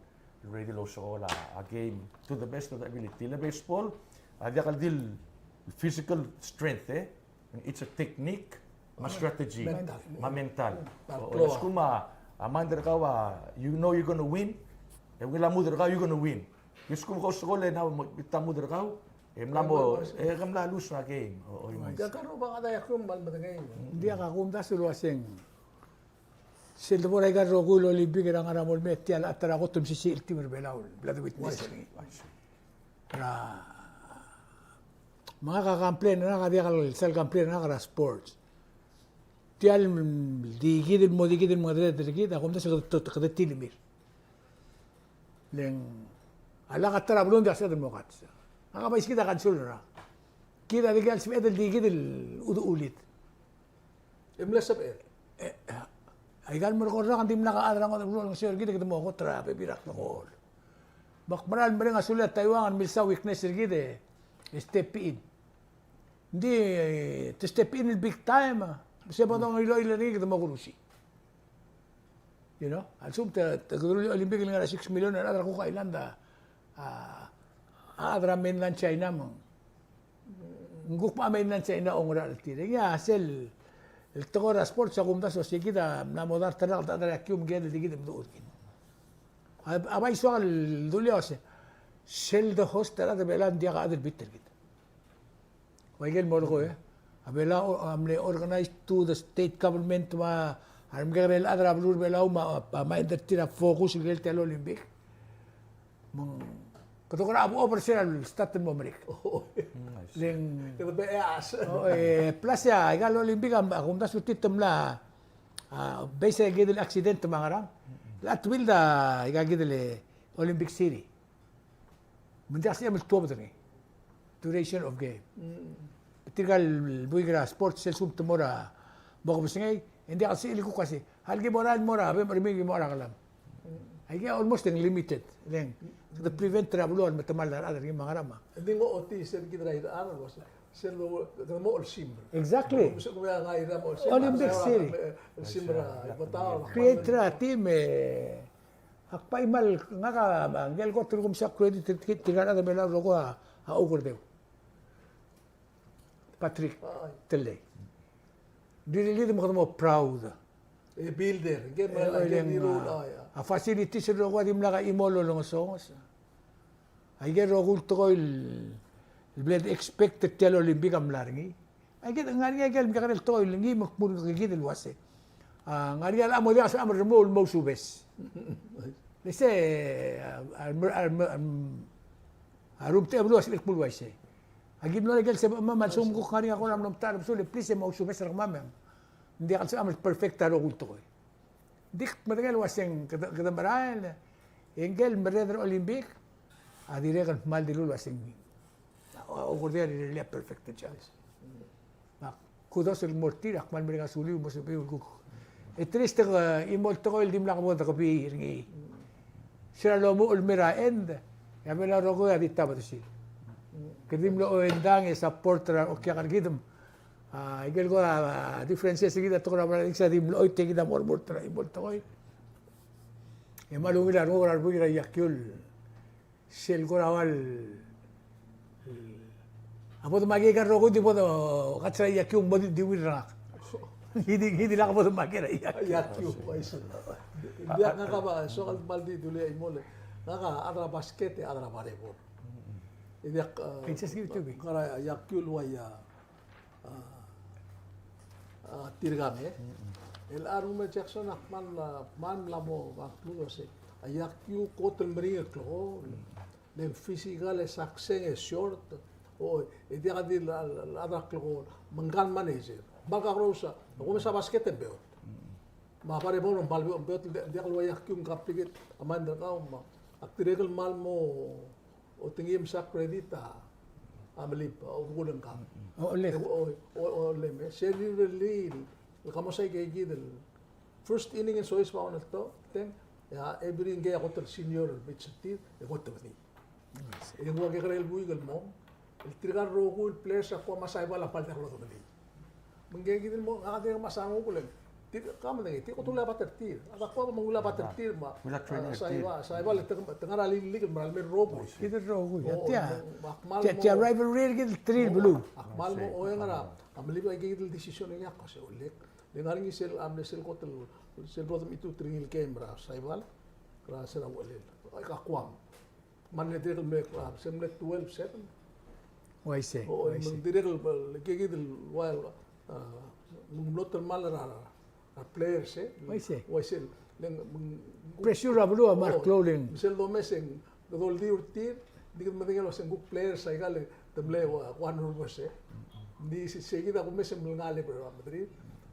ready el ousekool a, a game to the best of the ability. Le baseball, a diak el di el physical strength, e. It's a technique, me a strategy, mental, me a mental. Mental. O, o, klou a. Lsekum a, a mind er kau a, you know you're gonna win, e ungil a mood er kau, you're gonna win. E lsekum kau sekool e ng mla mo, bita mood er kau, e mla mo, e ke mla lose a game. O, o, oi. Diak a rubak a diak a kmal medengei. Ng diak a kumdasu el uaseng. Sel debo er aika el rokui el Olympic er a ngar er a mo el mei, tia el chad er a kot el mesisiich el team er a Belau el bla de witness er ngii. Oi. Oi. Er a, me ngak a complain er ngak, a diak el sel complain er ngak er a sports. Tia el di kid el mo di kid el mengedecheduch er kid, a kumdasu e kede, kede tilemir. Le ng, a lak a ta er a beluu ng diak sebeched el mo kats. Ngak a bai se kid a council er ngak. Kid a dikea el sebeched el di kid el uduchulit. E mle sebeched. E, aika el merekong el rak ng dimlak a chad er a ngodech el beluu el olengeseu er kid e kede mo kot er a bebil er a klekool. Me ak mera el mereng a sulel a Taiwan el milsa weakness er kid e step in. Ng di, te step in el big time, se bo dongiloil er ngii e kede mo kurusi. You know, a lsekum te, te kede rullii a Olympic el ngar er a six million el chad er a Cook Island a, a, a chad er a mainland China me ng, ng kuk mo a mainland China a ongerachel er tir. E ngii a sel, el tekoi er a sports a kumdasu el uasei kid a mla mo dart er a, dart er a kiu me ng kired el di kid el meduch er kid. A, a bai soak el dulii a uasei, sel de host er a rechad er a Belau ng diak a chad el beat er kid. Ua ikel mo er kau, e. A Belau a mle organized to the state government me a remekekerei el chad er a beluu er a Belau me a, me a mind er tir a focus er ker tia el Olympic. Me ng, kede kora bo over er sel start el mo merek. Oh. Mm, I see. Le ng, kede beches. Oh, e, plus a, aika el Olympic a, a kumdasu e te mla, a, based er kid el accident me a ngerang. Mm-mm. El chad el build a, aika kid el Olympic City. Me ng diak sebechem el tuobed er ngii. Duration of game. Mm. Tirka el buik er a sports sel lsekum te mo er a bo kebesengei, e ng diak el sebechir el kuk uasei, a leki mo er a, mo er a, bem er ngii mo er a kelam. Mm. Aike a almost ng limited. Le ng, kede prevent er a beluu el metemall a rechad er ngii me a ngerang. Ng di mo ochotii sel kid er a irechar el uasei Sel mo, mo olsimer. Exactly. Olympic City. Olsimer a, create er a team e, ak bai mal, ngak a, ngike el kot el kumsa credit, tirka el chad er a Belau el rokui a, a Oukerdeu. Patrick Tellei. Di really me kede mo proud. E builder, ngike el, a, a facilities el rokui a dimlak a chimo el olengesonges. Aike el rokui el tekoi el, el bla expect er tia el Olympic a mla er ngii. Aike, ngar er ngii aike el mekekerei el tekoi el ngii me kmo kid el uase, a, ngar er ngii a mo diak a sebecham el remuul el mo ousubes. Le se, a, a, a, a, a rum te blo a se el kmo el uaisei. Aki mlo er aike el sebechemam a lsekum kuk ngar er ngii a kora mlo metacherbesul e please e mo ousubes er kemam. Ng diak el sebecham el perfect a rokui el tekoi. Ng di kuk medengei el uaseng kede, kede merael, e ngike el merreder er a Olympic a dirrek el kmal dilu el uaseng, a, Oukerdeu a really a perfect job. Me a kudos el mo er tir, ak kmal mereng a suliu el mo sebechiu el kuk. E trist e, chimo el tekoi el dimlak bo dekebii er ngii. Se er a lomuchel el mei er a end, e a Belau el rokui a di tabedesii. Kede di mlo oendang e support er a okiak er kid me A, ikel ko a, a, differences er kid a tekoi er a Belau, se a di mlo oit e kid a mo remurt er a chimo el tekoi. E me a ungil a renguk er a rebuik er a iakiu el sel ko er a ua el, a bo de make er a rokui di bo de kats er a iakiu me bo di, di ungil er ngak. Kid, kid a lak bo de make er a iakiu. Iakiu, uaisei. Diak ngak a ba, soak el kmal di dulii a chimo el. Ngak a chad er a basket e chad er a barebor. E diak, a, Princess, give it to me. Ngak er a iakiu el ua ia a, a, tirka me. El a rengum e Jackson a kmal, a, kmal mla mo conclude el uase a iakiu kot el meringel el klekool, le ng physical e sakseng e short, o, e diak di el, el, el chad er a klekool, me ng kmal manager. Kmal kakerous a, a kumes a basket e ng beot. Me a barebor me ng kmal beot, beot, diak el ua iakiu ng complicate a mind er kau, me ak dirrek el kmal mo otengii me sa credit a, a Melib, a, Odukulengkang. O, Oleb. E, o, o, o, Oleb, e. Sel rirellii el kmo sei kid el first inning e soiseb a one el to, teng, e a Ebri ngii a kot el senior el pitcher er tir, e kot el bedii. E ng ua kekerei el buik el mong, el tirka el rokui el players a kuk mesa Saibal a kmal diak lodengei. Me ngke kid el mo, ngak a dirrek el mesa nguk el, tir, ka medengei, tir kot el ungil a bat er tir. A ta kuk mo ungil a bat er tir me a, ungil a trainer er tir. Saibal, Saibal, te, te ngar er a league el mera el mei el rokui. Kid el rokui, o, tia. Tia, tia rivalry er kid el three el beluu. A kmal mo oeng er a, a Melib a kid el decision er ngii a ko se olek. Le ngar er ngii sel, a mle sel kot el, sel brodem itu three el game er a Saibal, er a se er a uchelel. Aika kuam. Me ng dirrek el mle, a, se mle twelve seven. Uaisei, o, uaisei. Me ng dirrek el, el, kid el, ua, a, me ng mlo telemall er a, a, players, e. Uaisei. Uaisei. Le ng, me ng pressure a beluu a mle klou el ng. Me sel domes e ng, kede oldiu er tir, di kede medengei el uase ng kuk players aika el te mle ua, ua nervous, e. Di se, se kid a kumes e ng mlengai a level er a Madrid.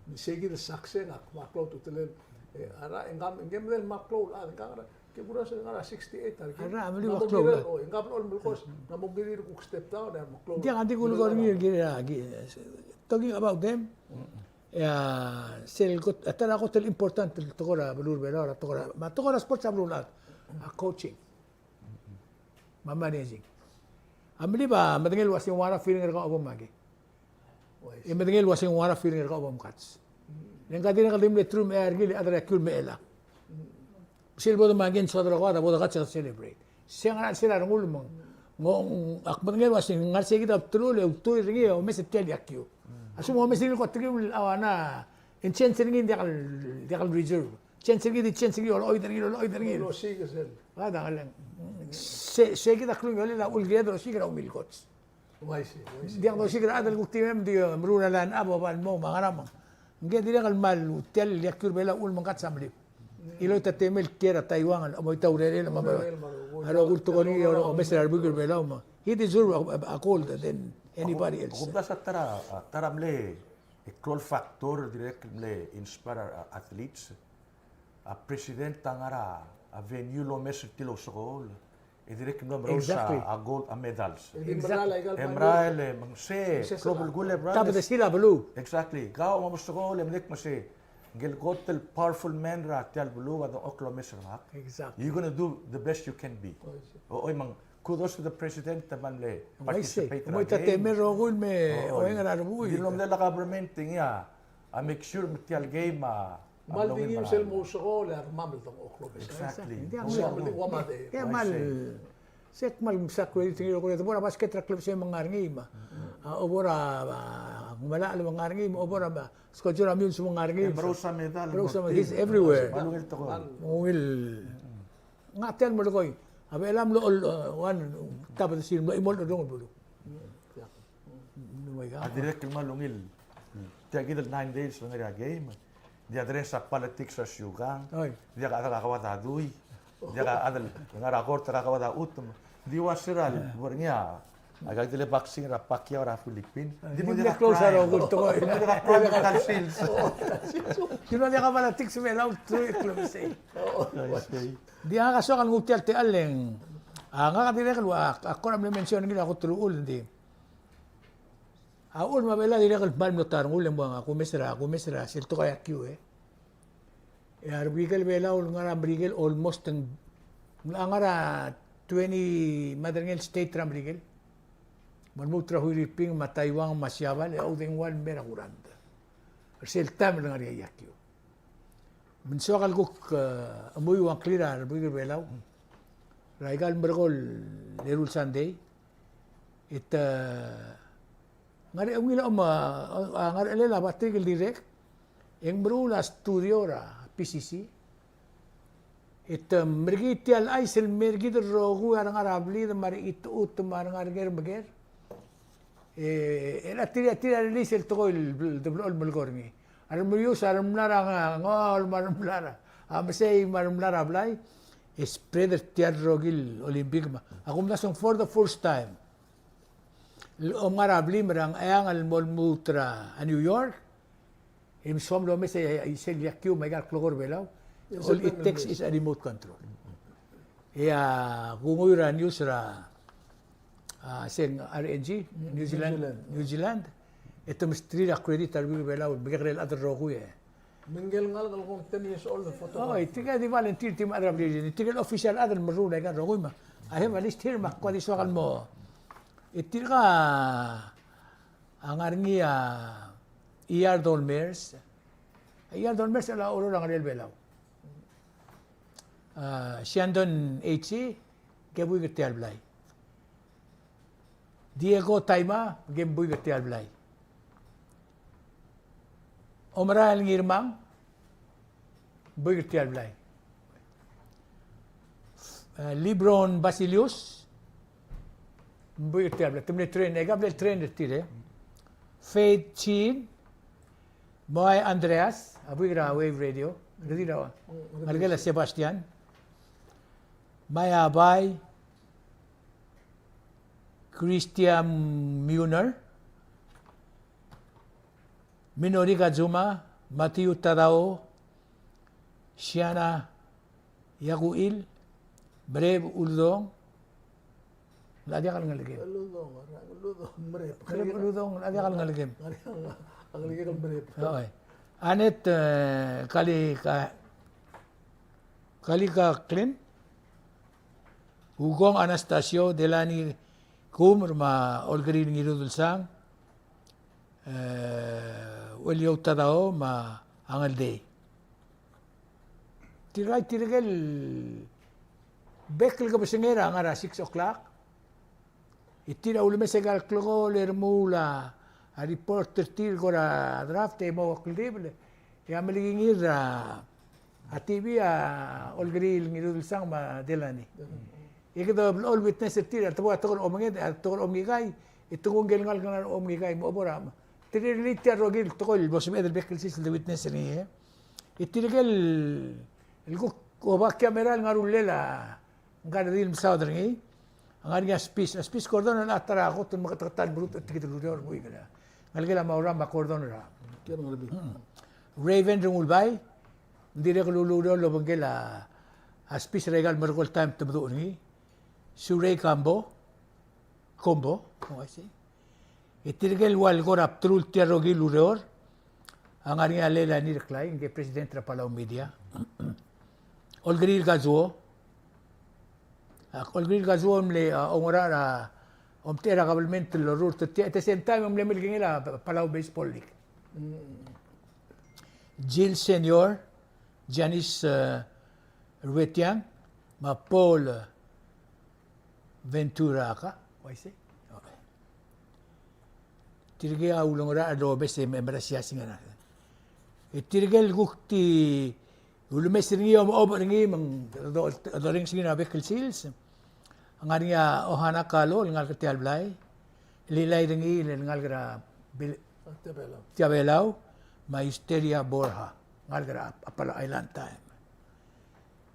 Di se kid el sakseng a, a klou a ultutelel. E, a ra, e ngkam, e ngke medengei el mle klou, a, e ngkam, a ra, Ke kuk se ngar er a sixty-eight a rekil. A ra, a mle ua klou el. O, e ngkam a lolem el kos, ng mo kirir kuk step down, e mo klou. Diak a di kulekoi er ngii, a, ki-, talking about them. E a, sel kot, a ta er a kot el important el tekoi er a beluu er a Belau, a tekoi er a, me a tekoi er a sports er a beluulechad. A coaching. Me a managing. A Melib a medengei el uase ng ua ngera feeling er kau a bo make. E medengei el uase ng ua ngera feeling er kau a bo mkats. Le ngka a dirrek el di mle true me a er ngii el chad er a kiu el mechela. Sel bo de make ng soad er kau a bo de kats e celebrate. Se ngar er a chelsel a rengul me ng, ng, ak medengei el uase ng ngar er sei kid a bdelul e ultuil er ngii e omes er tia el iakiu. A lsekum omes er ngii el kot er ngii el ua ngera, e ng chance er ngii ng diak el, diak el reserve. Chance er ngii, di chance er ngii, olechoid er ngii, olechoid er ngii. Osiik er sel. A, diak el. Se, se kid a klungiolel a uchul kired el osiik er a ungil coach. Uaisei, uaisei. Diak dosiik er a chad el kuk team e di meruul a line up a bo el mong me a ngerang. Ngke dirrek el kmal tia el iakiu er a Belau a uchul me ng kats a Melib. Iloit a temel kiei er a Taiwan el mo ita urerel me a rokui el tekoi er ngii el omes er a rebuik er a Belau me he deserve a, a, a gold than anybody else. Kumdasu a ta er a, a ta er a mle klou el factor dirrek el mle inspire a athletes. A president a ngar er a venue el omes er tir el ousekool, e dirrek el mlo merous a, exactly, a gold, a medals. Exactly. E merael e, me ng se, se klou el belkul e merael. Tabedesii a beluu. Exactly. Kau me ousekool e medengei me se, ngike el kot el powerful man er tia el beluu a dengchokl el omes er ngak. Exactly. You're gonna do the best you can be. O, oi, me ng kudos to the president, te kmal mle participate er a game. Mo ita te mei el rokui el me oeng er a rebuul. Di el mle government e ngii a, a make sure me tia el game a, a mle ungil. Kmal di ngii sel mo sekool e a rmam el dengchokl. Exactly. Tia kmal, se kmal msa credit er ngii el rokui el, bo er a basket er a klebesei me ng ngar er ngii me a, obo er a, a, Ngumalache me ng ngar er ngii, me obo er a, a, Skojur a Mewns me ng ngar er ngii. Merous a medal. Merous a medal. He's everywhere. Kmal ungil tekoi. Ungil. Ngak tia el melekoi. A Belau a mlo, uh, one, tab er sel mlo, mlo, mlo, mlo. A dirrek el kmal ungil. Tia kid el nine days el ngar er a game. Di address a politics er a siukang. Oi. Diak a chad er a kauad a dui. Diak a chad el ngar er a court er a kauad a chutem. Di ua se er a lebo er ngii a, a kak di le boxing er a Pacquiao er a Philippines. Di mo di close a rokui el tekoi. Di mo di close a rokui el tekoi. Di no diak a politics me lau three club sei. Di a ngak a soak el nguu tia el techall e ng, a, ngak a dirrek el ua, a, kora mle mention er ngii er a kot el uchul, ng di. A uchul me a Belau a dirrek el kmal mlo ta er a rengul e ng ua ngak a kumes er a, kumes er a sel tekoi a kiu e. E a rebuik el Belau el ngar er a Merikel almost ng, ng ngar er a twenty me a derengel state er a Merikel. Me lmuut er a Huiriping me a Taiwan me a Siabal, e a Oudengua el mei er a kurangd. Er sel taem el ngar er ngii a kiu. Me ng soak el kuk, e, chemuiu a ngklir a rebuik er a Belau er aika el merekong el eru el Sunday. E te, e, ngar er a ungil a, a, ngar er a chelel a Patrick el dirrek, e ng meruul a studio er a P C C. E te, e, merekii tia el chais el mei er kid el rokui a rengar er a blid me a rechitechut me a rengar er a ker me a ker. E, e a tir, tir a release el tekoi el, el, el, el melekoi er ngii. A remlius, a remla er a nga-, ngol, me a remla er a, a mesei, me a remla er a blai, e spread er tia el rokui el Olympic me. A kumdasu e ng for the first time el omngar a blim er a Ngcheangel el mo lmuut er a New York, e msoam el omes a, a, isel iakiu me aika el klekool er a Belau. All it takes is a remote control. E a kunguiu er a news er a, a, se el R N Z, New Zealand, New Zealand. E te mesterir a credit a rebuik er a Belau, el mekekerei el chad el rokui e. Me ngike el ngalek el kmo ten years old el photo. Oh, e tirka di volunteer, tir me a chad er a blirir. E tirka el official chad el meruul aika el rokui me. I have a list here me ak kuk di soak el mo. E tirka a ngar er ngii a Iyar Dolmers. Iyar Dolmers a oureor er a Ngerel Belau. A, Shandon H C, ke buik er tia el blai. Diego Taima, ke buik er tia el blai. Omerael Ngirmang, buik er tia el blai. A, Libron Basilius, buik er tia el blai. Te mle train, e ka mle train er tir e. Faith Chin, Moai Andreas, a buik er a Wave Radio. Redil a, ngelekel a Sebastian. Maya Bai, Christian Muner, Minorika Zuma, Matthew Tadao, Siana Yakuil, Brave Uludong, ng diak el ngelekem. Uludong, Uludong, Brave. Brave Uludong, ng diak el ngelekem. Ng diak el ngelekem, Brave. Oi. Anet, e, Kalika, Kalika Klin, Ugong Anastasio, Delani Kumr, me a Olkeriil Ngirudelsang, e, Ueliou Tadao, me a Angeldei. Tirka, tirke el bek el kebesengei a ngar er a six o'clock. E tir a ulemes aika el klekool e remuul a, a report er tir el kora draft e mo kldibel. E a melekingir er a, a T V a Olkeriil Ngirudelsang me a Delani. E kede blechoel witness er tir, a te bo a tekoi er a omenged, a tekoi er a omengikai, e te nguu ngike el ngalek el ngar er a omengikai, mo bo er a, te rirellii tia el rokir el tekoi el bo sebeched el bek el sils el de witness er ngii, e. E tirke el, el kuk oba camera el ngar er a ulel a, ngka el redil el mesaod er ngii, a ngar er ngii a Spis, a Spis Gordon el a ta er a kot el meketeketang el berut er tirke el ureor el buik er a. Ngelekel a Maura me a Gordon er a. Raven Rengulbai, ng dirrek el ulureor el obengkel a, a Spis er aika el merekong el taem te meduch er ngii. Surei Kambo, Kombo, oh, I see. E tirke el ua el kora bdelul tia el rokir el ureor, a ngar er ngii a Leilani Reklai, ngke president er a Palau Media. Olkeriil Kazuo, Ak Olkeriil Kazuo a mle, a, oungerachel er a, omtechei er a government el lorurt er tia, at the same time, a mle melekingel a Palau Baseball League. Jill Senior, Janice, e, Ruetiang, me a Paul, e, Ventura ka, uaisei. Okay. Tirke a ulengerachel el omes e me, me er a siasing er a. E tirke el kuk di ulemes er ngii, omeob er ngii me ng do, dorrenges er ngii er a bek el sils. Ng ngar er ngii a Ohana Kalo, el ngalek er tia el blai. Lilai er ngii, el ngalek er a Bil-, Tia Belau. Tia Belau, me a Eusteria Borja, ngalek er a Palau Island Time.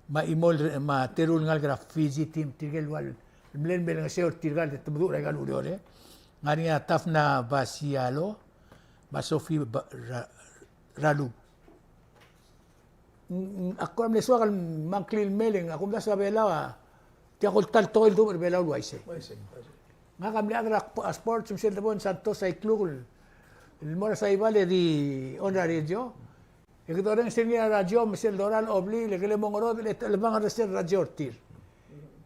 Me a Imol, me a Teru el ngalek er a Fiji team, tirke el ua el mle, mle ngeseu er tirka el te meduch er aika el ureor, e. Ng ngar er ngii a Tafna Basialo, me a Sophie Ba-, Ra-, Ralu. Ng, ng, ak kora mle soak el mengklii el mei e ng, a kumdasu a Belau a, tia ko el ta el tekoi el duubech er a Belau el uaisei. Uaisei, uaisei. Ngak a mle chad er a sports, me sel debo ng Santos Aikluk el, el mo er a Saibal e di on er a radio. E kede orrenges er ngii er a radio me sel dorael a obliil e kele mo ngerodech e le, le bang er sel radio er tir.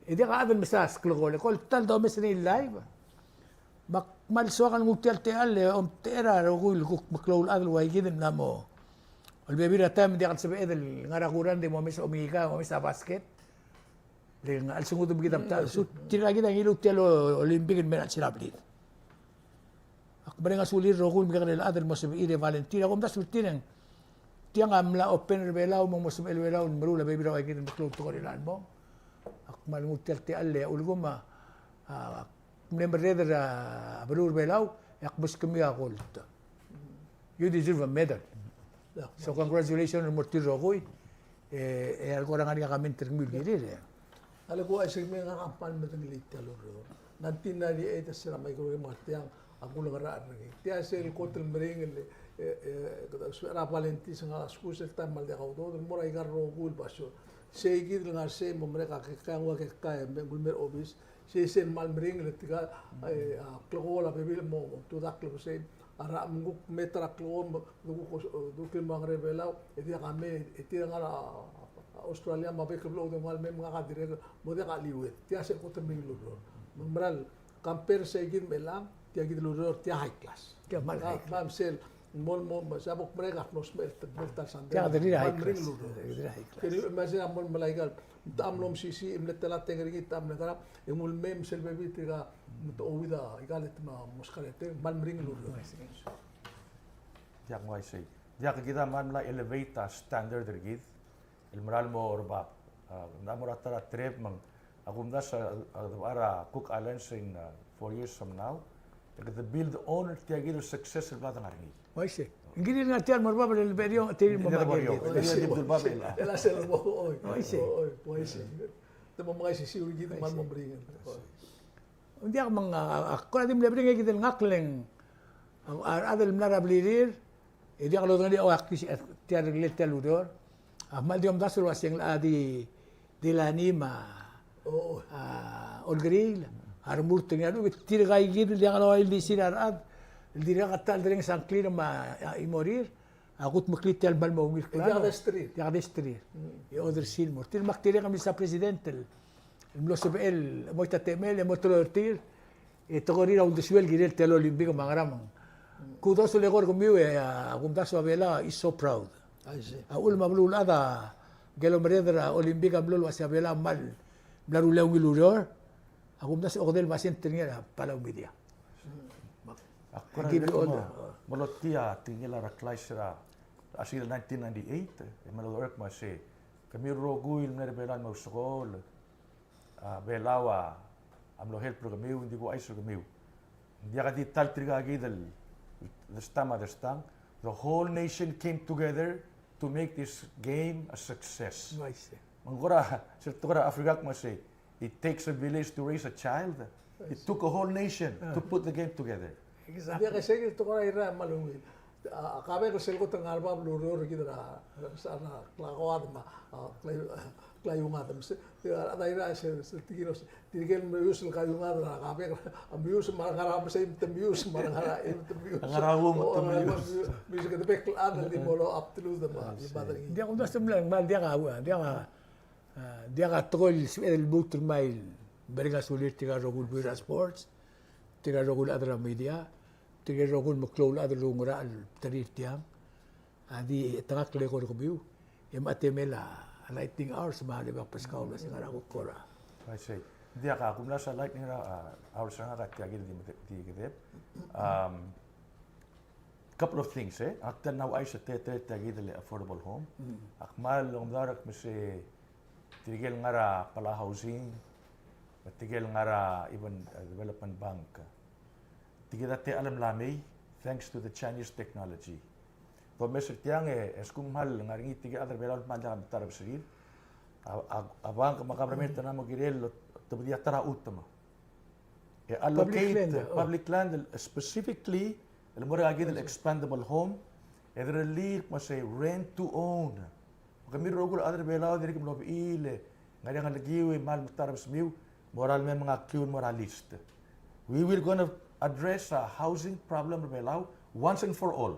E diak a chad el mesa a klekool, e ko el ta el domes er ngii el live. Me ak kmal soak el nguu tia el techall e omtechei er a rokui el kuk meklou el chad el ua ikid el mla mo. Olbebil er a taem e diak el sebeched el ngar er a kura e ng di mo omes a omika, mo omes a basket. Le ng chelsengud me kid a mta, su tirka kid a ngiluu tia el Olympic el mei er a chelsel a blid. Ak mereng a sulir el rokui el mekekerei el chad el mo sebechir e volunteer. A kumdasu er tir e ng tiang a mla open er a Belau me ng mo sebechel a Belau el meruul a bebil er a ua ikid el meklou el tekoi er chelechang el mong. Ak kmal nguu tia el techall e a ulekum a, a, mle merreder er a beluu er a Belau, e ak meskemiu a gold. You deserve a medal. So congratulations el mo er tir el rokui. E, e a le kora ngar er ngii a comment er kemiu el kirir, e. A le kuk uaisei, me ngak a kmal medengelii tia el ureor. Nineteen ninety-eight a sel microwave me tiang a kulengerachel er ngii. Tia sel kot el meringel, e, e, e, er a volunteers, ngak a skuul sel taem me a ldiak a udoud el mo er aika el rokui el basio. Sei kid el ngar sei mo merek a kekai, ng ua kekai, me ng mei er a obis. Sei sel kmal meringel e tirka, e, a klekool a bebil el mo, mo tudak el bo sei. A rechad me ng kuk mei er a klekool, me, me kuk, e, dukil mo er a Ngerel Belau, e diak a mei, e tir a ngar er a, a, Australia me a bek el beluu a kmal mei, me ngak a dirrek el mo diak a liuet. Tia sel kot el meringel el ureor. Me ng mera el compare sei kid me chelechang, tia kid el ureor, tia high class. Tia kmal high class. Me sel, mo, mo, me se a bo kmerek a mlo smecher el, el ta el sandei. Tia kid el high class. Kmal meringel el ureor. Tia kid el high class. Kede mesa a mo el mla ikal. Te mlo mesisiich, mle tela teng er ngii, te mle ngerang, e ng ulemei me sel bebil tirka, me te ouid a ikal e te mo meskar e te, kmal meringel el ureor. Diak uaisei. Diak kid a kmal mla elevate a standard er kid el mera el mo er bab. A, ng mo er a ta er a trip me ng, a kumdasu a, a, a Cook Islands in, a, four years from now, e kede build on er tia kid el success el bla dengar er ngii. Uaisei. Ng kirir el ngar tia el mo er bab el beriong, tia el mo er bab. Uaisei. Uaisei. Te mo mengai sisiu er kid me ng mo meringel. Ng diak me ng, a, a, kora di mle meringel e kid el ngak el ng, a, a rechad el mla er a blirir, e diak lodengelii a, a, tia el, tia el ureor. A kmal di omdasu el uaseng a di, di Lani me a, a, Olkeriil, a remurt er ngii a lechub e tirka kid el diak loildi sir a rechad, el dirkak a ta el derrenges a ngklir me a, a, imorir, a kutmeklii tia el kmal mo ungil klalo. Diak desterir. Diak desterir. E odersii el mo er tir me ak dirrek el milsa president el, el mlo sebechel el mo ita temel, e mo teloi er tir, e tekoi er tir a uldesuel el kirel tia el Olympic me a ngerang. Kudos el eko er kemiu e a kumdasu a Belau is so proud. Uaisei. A uchul me a beluulechad a ngikel omerreder er a Olympic a mlo el uasei a Belau a kmal mla rullii a ungil ureor, a kumdasu e okedei el basent er ngii er a Palau Media. Ak kora, thank you all. Mo, mo lotii a tekingel a Reklais er a, a sel nineteen ninety-eight, e me lodochok me sei, kemiu el rokui el mle er a Belau el mo ousekool, a, Belau a, a mlo help er kemiu, ng di kuchais er kemiu. Ng diak di ta el tirka kid el, el desta me a destang. The whole nation came together to make this game a success. Uaisei. Me ng kora, sel tekoi er a Africa me sei, it takes a village to raise a child. It took a whole nation to put the game together. Exactly. Ng diak, e sei kid el tekoi er a Irrai a kmal ungil. A, a kabek el sel kot el ngar er bab el ureor er kid er a, er a klakoad me a, a, klai-, klaiungad me se, a, a Irrai sel, sel tekingel, tirke el meius el kaiungad er a kabek, a meius me a rengar er a mesei, te meius me a rengar er a, te meius. Rengar er a ungil, te meius. Meius, kede bek el chad el di mo locha bdelud me a, di bad er ngii. Ng diak, ng diak a, ng diak a, a, diak a tekoi el sebeched el lmuut el mei el Mereng a sulir tirka el rokui el buil er a sports, tirka el rokui el chad er a media, tirka el rokui el meklou el chad el oungerachel el bderir tiang. A di chetengakl el eko er kemiu, e me a temel a lightning hours me a lebo er a Paskau el uase ngar er a kuk kora. I see. Ng diak a kumdasu a lightning, a, hours er ngak a tia kid el di, di kedeb. Um, couple of things, e. Ak tia el mla ouchais er tia, tia, tia kid el affordable home. Mm. Ak kmal omedaol er a kmo se tirke el ngar er a Palau Housing, me tirke el ngar er a even, uh, Development Bank. Tirke el chad el mla mei, thanks to the Chinese technology. Domes er tiang e, e a lsekum kmal ngar er ngii tirke el chad er a Belau el kmal diak a metacherbesul er kid, a, a, a bank me a government a mo kirel el otobedii a ta er a chutem e allocate public land, oh, public land specifically el mo er a kid el expandable home, e derellii el kmo se rent to own. Me kemiu el rokui el chad er a Belau a dirrek el mlo bechiil e ngar er ngii a ngelekiu e kmal metacherbesul er kemiu, mo er a lemei me a ngkliu el mo er a list. We will gonna address a housing problem er a Belau once and for all.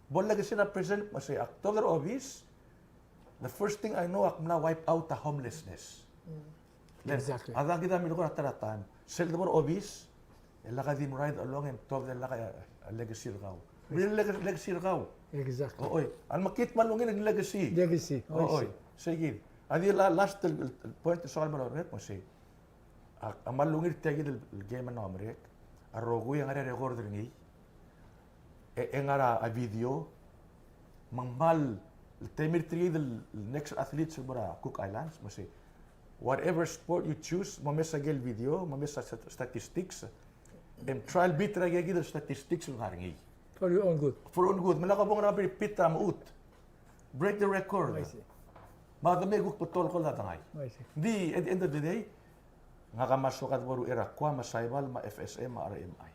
Bo legacy er a president el kmo se a ktuobed er a obis, the first thing I know, ak mla wipe out a homelessness. Mm. Exactly. A dang kid a milekoi er a ta er a taem. Sel debo er a obis, e lak a di merael el onge e mtuobed el lak a legacy er kau. Real leg-, legacy er kau. Exactly. Oi, a lemekngit me a lungil a legacy. Legacy. Oi, sei kid. A di la-, last el, el point el soak el mla er ngii, me sei. A, a kmal ungil er tia kid el, el game el mla merek, a rokui a ngar er ngii a record er ngii, e, e ngar er a video, me ng kmal, el temir tir kid el next athletes el mo er a Cook Islands, me sei, whatever sport you choose, momes a ikel video, momes a stat-, statistics, e mtry el beat er a ikel kid el statistics el ngar er ngii. For your own good. For your own good. Me lak bo er ngii a repeat a mechut. Break the record. I see. Me a demei e kuk betok el call a dengai. I see. Di, at the end of the day, ngak a kmal soak a debo er a Guam, me a Saibal, me a F S M, me a R M I.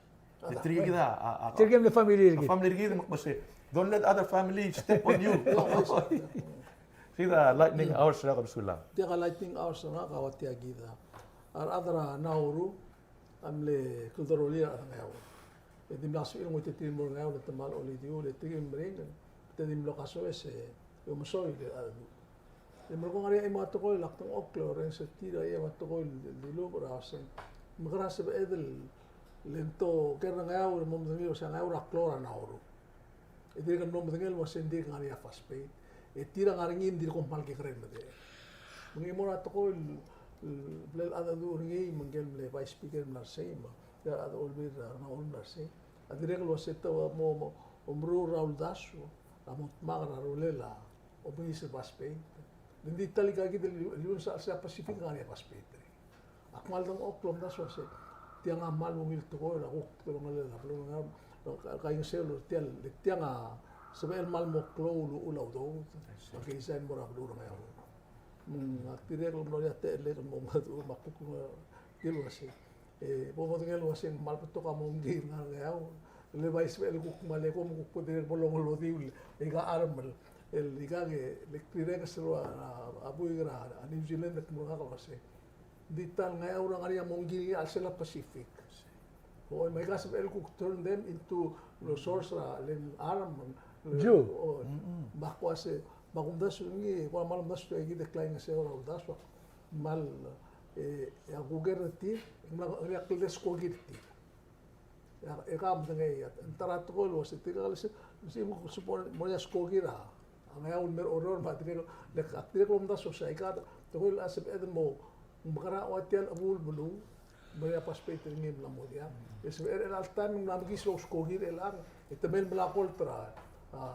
Tirke kid a, a, a, tirke el family er kid. Family er kid, me sei, don't let other family step on you. Sei a lightning hours er a kebesengei. Tia a lightning hours er ngak a ua tia kid a. A rechad er a Nauru a mle kldorolii a rechad er a Ngeaur. E dimlak sebechir el ngoititerir el mo er a Ngeaur e te kmal olidiul, e tirke el meringel, te di mlo kasoes e omesoil a rechad. E merekong a ngar er ngii a chimo el tekoi el ak dengchokl el orrenges er tir a chimo el tekoi el dilubech er a oseng. Mekerang e sebeched el le ng to ker er a Ngeaur e mo medengei el uase a Ngeaur a klou er a Nauru. E dirrek el mlo medengei el uase ng dirk ngar er ngii a phosphate. E tir a ngar er ngii e ng dirk kmal kekerei el medengei. Me ng chimo er a tekoi el, el, el bla ledu er ngii me ngike el mle vice speaker el mla er sei me a rechad er a Olbiil er a Ngeaur el mla er sei. A dirrek el uase te mo, mo, omeruul er a uldasu a mo dmak er a rolel a omengiis el phosphate. Ng di ta el ika kid el, el, el, el Pacific a ngar er ngii a phosphate. Ak kmal dengchokl el omdasu el uase tiang a kmal ungil tekoi er a kuk delongelel a beluu er a Ngeaur, kaingeseu el tia el, tiang a sebechel el kmal mo klou el uchul a udoud. Ak design el mo er a beluu er a Ngeaur. Me ng ak dirrek el mlo er ngii a techellek el mo mengedecheduch me a kuk, e, tir el uase, e, bo modengei el uase ng kmal betok a mongkii el ngar er a Ngeaur. Le bai sebechel el kuk kmal eko me kuk bo dirrek el bo longelodiu el ika a charm el, el ika ke, le dirrek el sel ua, a, a buik er a New Zealand el kmo er ngak el uase ng di ta el Ngeaur a ngar er ngii a mongkii er ngii a chelsel a Pacific. Oi, me aika sebechel el kuk turn them into resource er a, le ng charm, le, oi, me ak uase, me ak omdasu er ngii, kuk kmal omdasu er ngii, e kid a klaingeseu er a uldasu, kmal, e, e a kuker er tir, e ng mla, e ng mla kldei a skoki er tir. E a, e ka medengei a, ng ta er a tekoi el uase tirka el se, se mo, se mo, mo er ngii a skoki er a, a Ngeaur el mei er a Oreor, me a tirke, le, a tirke el omdasu el uase aika, tekoi el sebeched el mo, mekerang a ua tia el chebuul beluu, me a phosphate er ngii a mla mo diak. E sebechel er chelecha el taem e ng mla mekiis el ouskoki er chelechang, e te mei el melai a kolt er a, a,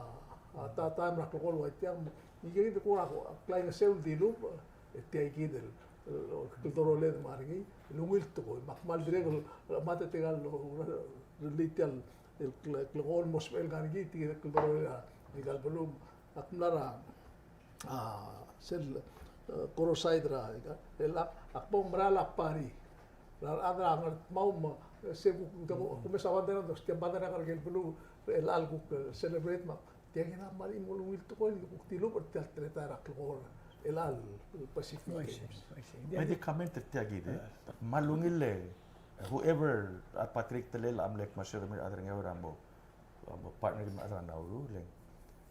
a ta, taem er a klekool el ua tiang, me, ngike kid a kuk, a, klaingeseu el dilubech, e tia kid el, el, el kldoroled me a ngar er ngii, el ungil tekoi, me ak kmal dirrek el, el mad e tirka el, el, el, tia el, el kle-, klekool el mo sebechel ngar er ngii, tia kid el kldoroled er a, tirka el beluu, ak mla er a, a, sel, e, Koror side er a, ika, el ak, ak bo merael a party. Er a rechad er a Ngardmau me, e, se kuk, kuk, kuk mesa bandera, tia bandera er a ikel beluu, el, el kuk, e, celebrate me, Tia kid a kmal ungil tekoi el kuk dilubech er tia el teletael er a klekool er chelecha el Pacific Games. Me di comment er tia kid, e. Kmal ungil e, whoever, a Patrick Telel a mle kmo se kemiu el chad er a Ngeaur a mo, a mo partner kemiu el chad er a Nauru, le ng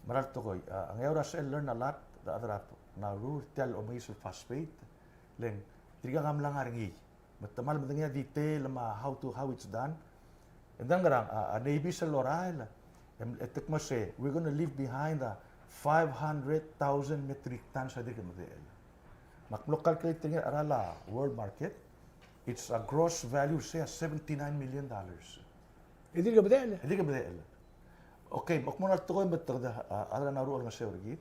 mera el tekoi, a, a Ngeaur a sebechel el learn a lot er a chad er a Nauru er tia el omengiis el phosphate, le ng tirka a mla ngar er ngii. Me te kmal medengei a detail me a how to, how it's done. And then ngerang, a, a Navy sel lorael, e te kmo se, we're gonna leave behind a five hundred thousand metric tons a dirk medechel. Me ak mlo calculate er ngii er a cheral a world market, it's a gross value, say, a seventy-nine million dollars. E dirk medechel? E dirk medechel. Okay, me ak mo er a tekoi me te kede, a, a rechad er a Nauru a olengeseu er kid.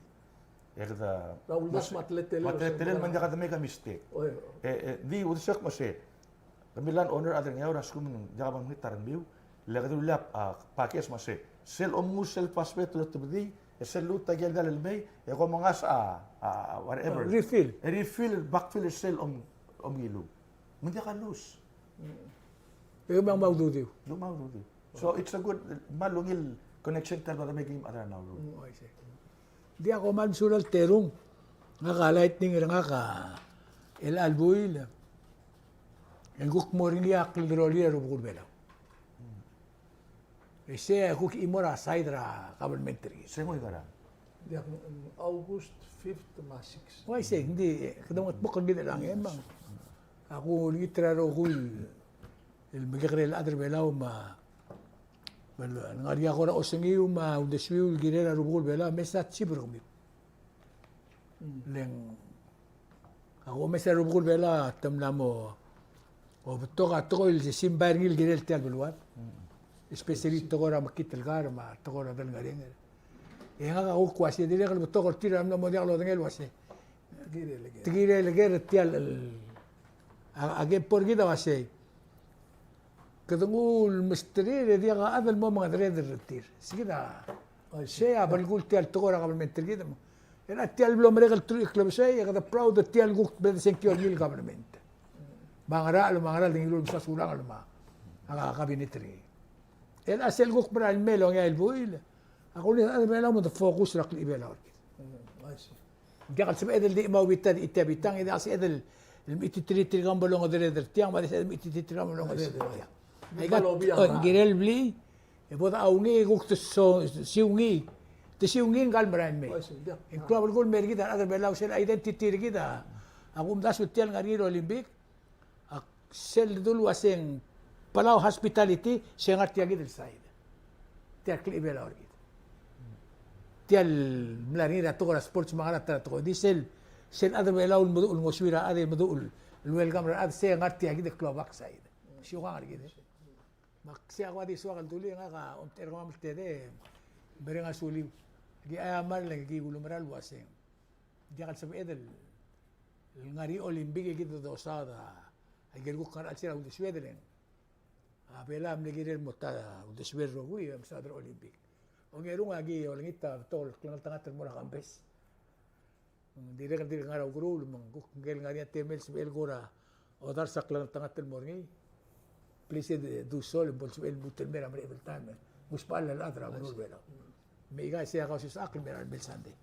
E kede, a uldasu me a teletelel, me a teletelel, me ng diak de make a mistake. Oi, oi. E, e, di, uldesuek me se, kemiu el owner a chad er a Ngeaur a lsekum ng diak a bang mekngit a rengmiu, le kede rullii a, a, package me se, sel omnguu sel phosphate el otebedii, e sel lmuut a ikel diall el mei, e kom mengasech a, a, whatever. Refill. E refill, backfill er sel om, omngiluu. Me ng diak a lose. E me ng mo ududiu. Ng mo ududiu. So it's a good, me a ungil connection el bla de make er a rechad er a Nauru. Mm, I see. Ng diak, kom kmal mesulang el terung. Ngak a lightning er ngak a chelecha el buil e ng kuk mo er ngii a klderolir a rubekul Belau. E sei a kuk chimo er a side er a government er kid. Se ngii ngerang? Diak, mm, August fifth me a sixth. Uaisei, ng di, kede mo kuk er ngii er a ngii me ng. Ak ulengit er a rokui el, el mekekerei el chad er a Belau me a, me a, ngar er ngii a kora osengiu me a uldesuiu el kirel a rubekul Belau, me se a chief er kemiu. Le ng, a kumes er a rubekul Belau, te mla mo, o betok a tekoi el simbai er ngii el kirel tia el beluad. Especially tekoi er a mekngit el kar me a tekoi er a delengerenger. E ngak a kuk uaisei, dirrek el betok er tir a mla mo diak lodengei el uaisei. Te kirel ker er tia el, a, a kempo er kid a uaisei. Kede nguu el mesterir e diak a chad el mo mengedereder er tir. Sei kid a, sei a belkul tia el tekoi er a government er kid. E a tia el blo merek el teruich el klebesei, e kede proud er tia el kuk bla de sengkio er ngii el government. Me a ngerachel, me a ngerachel, de ngiluu el msa surangel me a, a, cabinet er ngii. E a sel kuk merael mei el ongeai el buil, a kuk ngii a chad er a Belau me de focus er a klechibelau er kid. Mm, I see. Ng diak el sebeched el di mo bitang, di tia bitang, e diak el sebeched el mechititerir tirka me bo longedereder er tiang, me a di sebeched el mechititerir tirka me bo longedereder er tiang. Aika, oi, ng kirel blil, e bo de a ungil kuk te so, siungii, te siungii ngka el merael mei. E ng klou a belkul el mei er kid a rechad er a Belau, sel identity er kid a, a kumdasu tia el ngar er ngii er a Olympic, a sel dulu a se ng Palau hospitality, se ngar tia kid el side. Tia el klechibelau er kid. Tia el mla er ngii er a tekoi er a sports me a ngerang, a ta er a tekoi. Di sel, sel chad er a Belau el meduch el ngosuir a chad e meduch el welcome er a chad, se ngar tia kid el klou a back side. Siukang er kid. Me ak sei a kuk di soak el dulii, ngak a omtechei er kemam el tedei, mereng a suliu. Aki aiamar le aki ulemera el uaseng. Diak el sebeched el ngar er a Olympic e kid a dosaod a, a ikel kuk ngar er a chelsel a uldesued el ng, a Belau a mle kirel el mo ta uldesued el rokui e mesaod er a Olympic. Ongerung, aki olengit a betok el klengeltengat el mo er a Kambes. Ng dirrek el dirk ngar er a ukeruul, me ng kuk ngikel ngar er ngii a temel el sebechel el kora odars a klengeltengat el mo er ngii. Please, e, do so, le bo lsebechel el lmuut el mei er a mereched el taem. Ng usbechall a rechad er a beluu er a Belau. Me aika sei a Kausisechakl el mei er a lemei el Sunday.